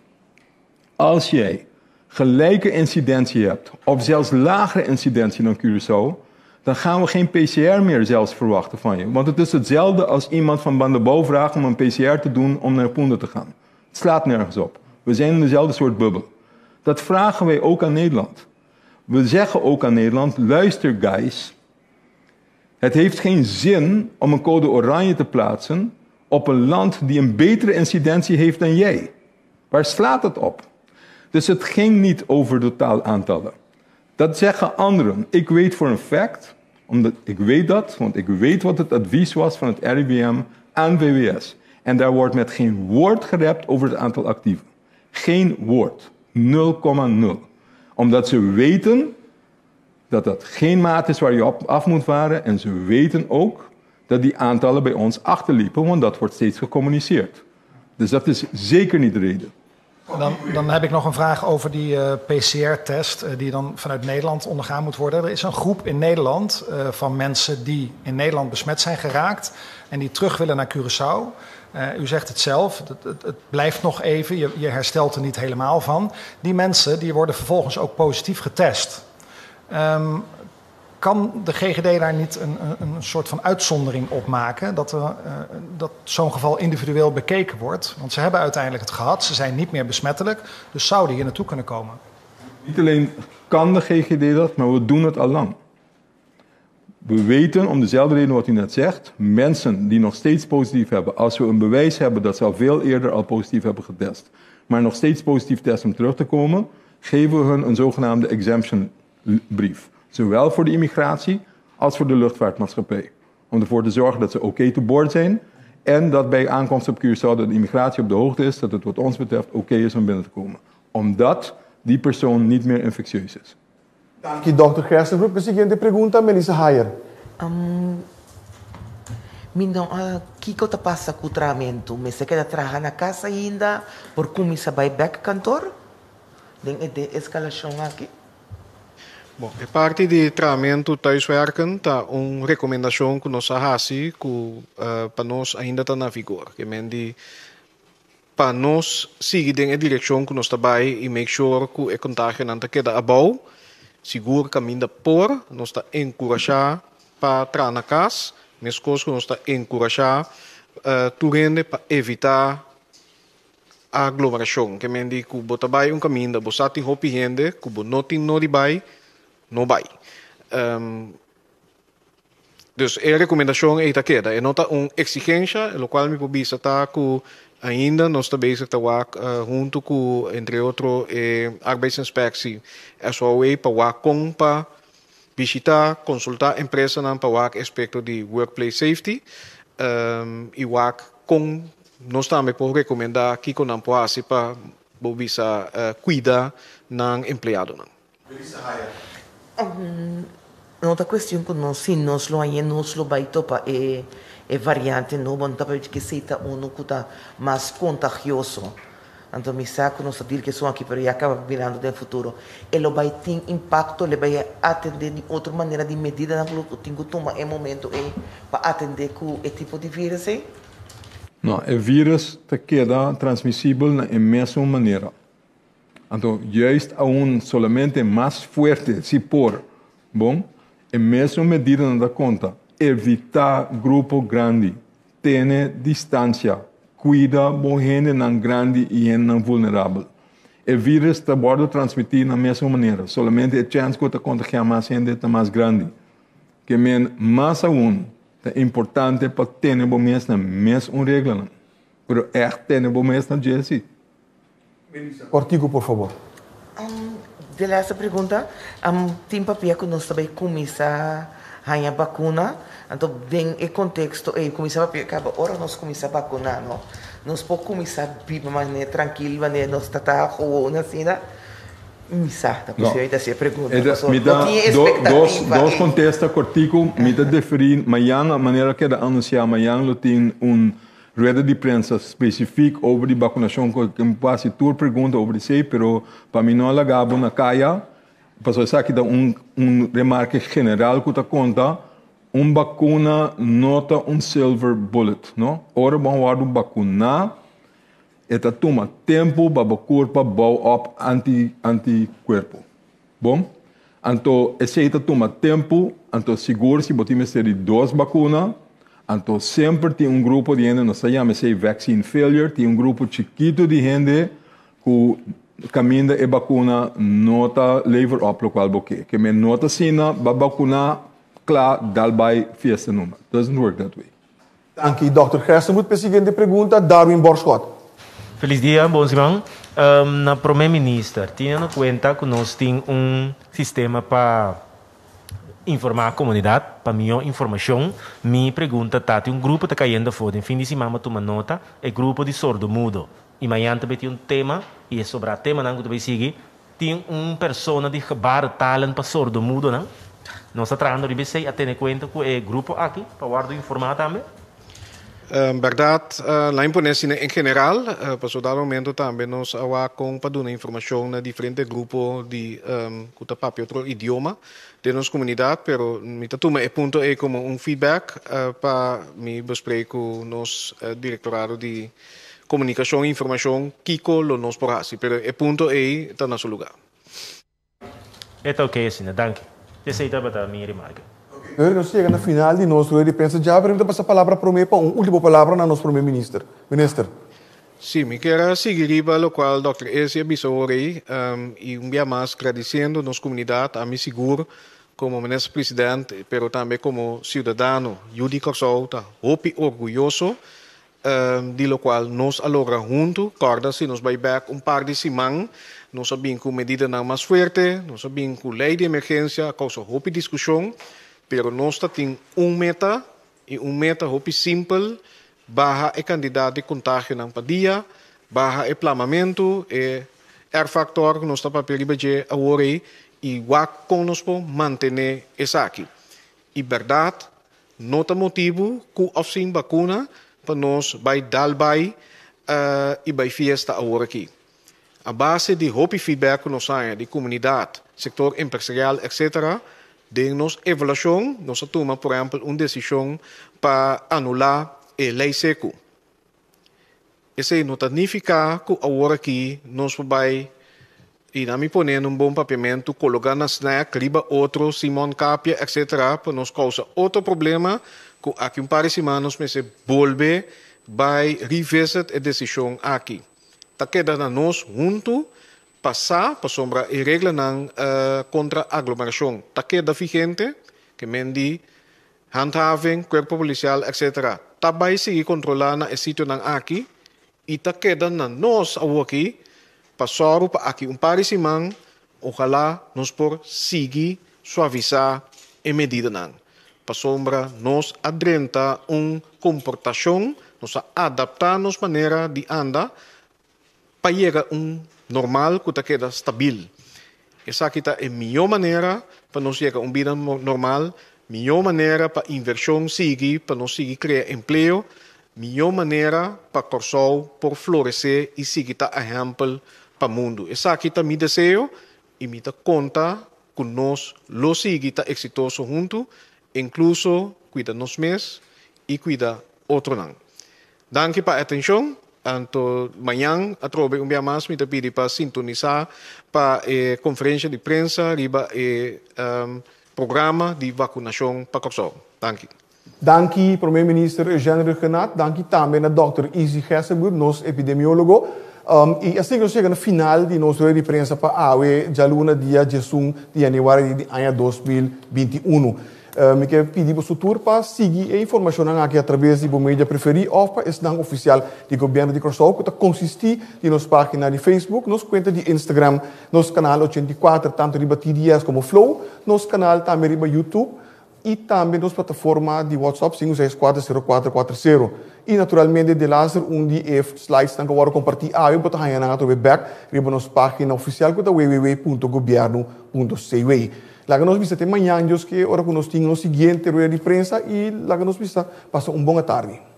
Als jij gelijke incidentie hebt, of zelfs lagere incidentie dan Curaçao, dan gaan we geen PCR meer zelfs verwachten van je. Want het is hetzelfde als iemand van Bandabou vraagt om een PCR te doen om naar Punda te gaan. Het slaat nergens op. We zijn in dezelfde soort bubbel. Dat vragen wij ook aan Nederland. We zeggen ook aan Nederland, luister guys, het heeft geen zin om een code oranje te plaatsen op een land die een betere incidentie heeft dan jij. Waar slaat het op? Dus het ging niet over totaalaantallen. Dat zeggen anderen. Ik weet voor een fact, omdat ik weet dat, want ik weet wat het advies was van het RIVM aan VWS. En daar wordt met geen woord gerept over het aantal actieven. Geen woord. 0,0. Omdat ze weten dat dat geen maat is waar je op af moet varen. En ze weten ook dat die aantallen bij ons achterliepen, want dat wordt steeds gecommuniceerd. Dus dat is zeker niet de reden. Dan heb ik nog een vraag over die PCR-test die dan vanuit Nederland ondergaan moet worden. Er is een groep in Nederland van mensen die in Nederland besmet zijn geraakt en die terug willen naar Curaçao. U zegt het zelf, het blijft nog even, je herstelt er niet helemaal van. Die mensen die worden vervolgens ook positief getest. Kan de GGD daar niet een soort van uitzondering op maken? Dat zo'n geval individueel bekeken wordt? Want ze hebben uiteindelijk het gehad, ze zijn niet meer besmettelijk, dus zouden hier naartoe kunnen komen. Niet alleen kan de GGD dat, maar we doen het al lang. We weten, om dezelfde reden wat u net zegt, mensen die nog steeds positief hebben, als we een bewijs hebben dat ze al veel eerder al positief hebben getest, maar nog steeds positief testen om terug te komen, geven we hun een zogenaamde exemption brief. Zowel voor de immigratie als voor de luchtvaartmaatschappij. Om ervoor te zorgen dat ze oké to board zijn en dat bij aankomst op Curaçao dat de immigratie op de hoogte is, dat het wat ons betreft oké is om binnen te komen. Omdat die persoon niet meer infectieus is. Dank je, dokter Gerstenbroek. De siguiente pregunta, Melissa Hayer. Mindon, kiko ta pasa ku trahamentu? Mester keda traha na kas ainda? Por kuminsá bai bèk kantor den e de-eskalashon aki? Bon, e parti di trahamentu thuiswerken ta un rekomendashon ku nos a hasi ku pa nos ainda ta na vigor. Ke men di pa nos sigui den e direkshon ku nos ta bai i make sure ku e kontagionan ta keda abou, sigur kaminda por, nos ta enkurashá pa traha na kas, meskos ku nos ta enkurashá tur hende pa evitá Aglomerashon, ke men di ku bo ta bai un kaminda, bo sa tin hopi hende ku bo no tin no di bai, no bai. Dus e rekomendashon ei ta keda. E no ta un eksigensha, lokual mi por bisa ta ku ainda nos ta bezig ta wak huntu ku entre otro e Arbeidsinspectie, SOAW pa wak kon pa bishita, konsultá empresanan pa wak aspekto di workplace safety i wak kon nos tambe por rekomendá kiko nan por hasi pa bo bisa kuida nan empleadonan. Melissa Hayer. No ta cuestion cu nos si nos lo haña nos lo bay topa e e variante nobo no ta pabia cu esey ta uno cu ta mas contagioso. Anto mi sa cu nos ta deal cu esun aki pero ya caba mirando den futuro e lo bay tin impacto le bay atende di otro manera di medidanan cu lo tin cu tuma e momento ey pa atende cu e tipo di virus ey. No, e virus ta keda transmisibel na e mesun manera. Anto, juist aun solamente mas fuerte, si por, bon, e mesun medidanan ta konta. Evitá grupo grandi, tene distansia, kuida bo hendenan grandi i hendenan vulnerabel. E vírus ta wòrdu transmití na mesun manera, solamente e chèns ku ta kontagiá mas hende ta mas grandi. Ke men mas aun ta importante pa tene bo mes na mes un reglanan, pero ègt tene bo mes na dje si. Kòrtiku por fabor. De laatste pregunta, tin papia ku nos ta bai kuminsá haña bakuna, anto den e konteksto ei kuminsá papia kaba ora nos kuminsá bakuná no, nos por kuminsá biba manera trankil manera nos ta ta gewoon asina? Mi sa ta por si ta hasi e pregunta pasobra no tin e espektativa ei. Dos kontesta kòrtiku, mi ta deferí mañan manera keda anunsiá mañan lo tin un Rueda di prensa specifiek over di vacunacion cu ken por haci tur pregunta over di esey, pero pa mi no laga bo na caya, pasobra esaki ta un un remarke general cu ta conta, un vacuna no ta un silver bullet, no. Ora bo a wordo vacuna, e ta tuma tempo pa bo curpa bou op anti anticuerpo. Bon, anto esei ta tuma tempu, anto sigur si bo tin mester di dos bakuna, anto semper tin un grupo di hende, nos ta yama esei vaccine failure, tin un grupo chikitu di hende ku kaminda e bakuna no ta lever op lokual bo ke. Ke men no ta asina ba bakuna kla dal bai fiesta numa. Doesn't work that way. Danki Dòkter Gerstenbluth. P'e siguiente pregunta, Darwin Borschot. Felis dia, bon siman. Na Prome Minister, teniendo cuenta cu nos tin un sistema pa informa comunidad, pa miho informacion, mi pregunta ta, tin un grupo ta cayendo afo, den fin di siman bo tuma nota, e grupo di sordomudo, y mañan ta bay tin un tema, y e sobra temanan cu ta bay sigui, Tin un persona di gebarentalen pa sordomudonan. Nos ta trahando riba esei a tene kuenta ku e grupo aki pa wòrdu informá tambe. Bèrdat, la imponé asina en general, pasobra dado momento tambe nos a wak kon pa duna informashon na diferente grupo di ku ta papia otro idioma den nos komunidat, pero mi ta tuma e punto ei komo un feedback pa mi bespreek ku nos direktorado di Komunikashon i informashon kiko lo nos por hasi, pero e punto ei ta na su lugá. E ta oké asina, danki. Esei tabata mi remarke. Oké, nos yega na final di nos rueda di prensa djawe, pero mi ta pasa palabra promé pa un último palabra na nos promé minister. Minister. Sí, mi kier a sigui riba lokual dòkter Esi a bisa ora ei, i un bia mas gradisiendo nos komunidat, ami sigur komo minister president, pero tambe komo siudadano yu di Kòrsou ta hopi orguyoso Di lokual nos a logra huntu. Kòrda si nos bai bèk un par di siman, nos a bin ku medidanan mas fuerte, nos a bin ku lei di emergensia, a kousa hopi diskushon, pero nos ta tin un meta i un meta hopi simpel, baha e kantidat di kontagionan pa dia, baha e plamamentu, e R-factor ku nos ta papia riba dje awor ei i wak kon nos por mantené esaki. I bèrdat No ta motibu ku òf sin bakuna pa nos bai dal bai i bai fiesta awor aki. A base di hopi feedback ku nos haña di komunidat, sektor empresarial etc. Den nos evaluashon nos a tuma por ehèmpel un desishon pa anulá e lei seku. Esei no ta nifiká ku awor aki nos por bai i na mi pone un bon papiamentu kologá na snack riba otro Simon Kapia etc. Pa nos kousa otro problema ku aki un par di siman nos mester bolbe bai revisit e desishon aki. Ta keda na nos huntu pa sa pasobra e reglanan kontra aglomerashon ta keda vigente ke men di Handhaving, Cuerpo Policial, etc. Ta bay sigui controla na e sitionan aki y ta keda na nos awoki pa sòru pa aki un par di siman ojalá nos por sigui suavisa e medidanan pasobra nos a drenta un comportacion, nos a adapta nos manera di anda pa yega un normal ku ta keda stabil. Esaki ta e mihó manera pa nos yega un bida normal, mihó manera pa invershon sigui, pa nos sigui krea empleo, mihó manera pa Kòrsou por floresé i sigui ta ehèmpel pa mundu. Esaki ta mi deseo i mi ta konta ku nos lo sigui ta eksitoso huntu, inkluso kuida nos mes i kuida otronan. Danki pa atencion. Anto mañan atrobe un bia mas mi ta pidi pa sintonisa pa e conferencia di prensa riba e programa di vacunacion pa Corsou. Danki. Danki Prome Minister Eugène Rhuggenaath, danki tambe na Dòkter Izzy Gessenbloed, nos epidemiólogo. I asina nos yega na final di nos rueda di prensa pa awe djaluna dia diesun di yanüari di aña 2021. Mi ke pidi boso tur pa sigui e informashonnan aki atraves di bo media preferí òf pa esnan ofisial di Gobièrnu di Kòrsou ku ta konsistí di nos página di Facebook, nos kuenta di Instagram, nos kanal 84 tantu riba TDS komo Flow, nos kanal tambe riba YouTube i tambe nos plataforma di WhatsApp 5640440. I naturalmente delaster un di e slidesnan ku a wòrdu kompartí awe bo ta haña nan atrobe bèk riba nos página ofisial ku ta www.gobiernu.cw. Laga nos bisa te mañan Dios ke ora ku nos tin nos siguiente rueda di prensa i laga nos bisa pasa un bon atardi.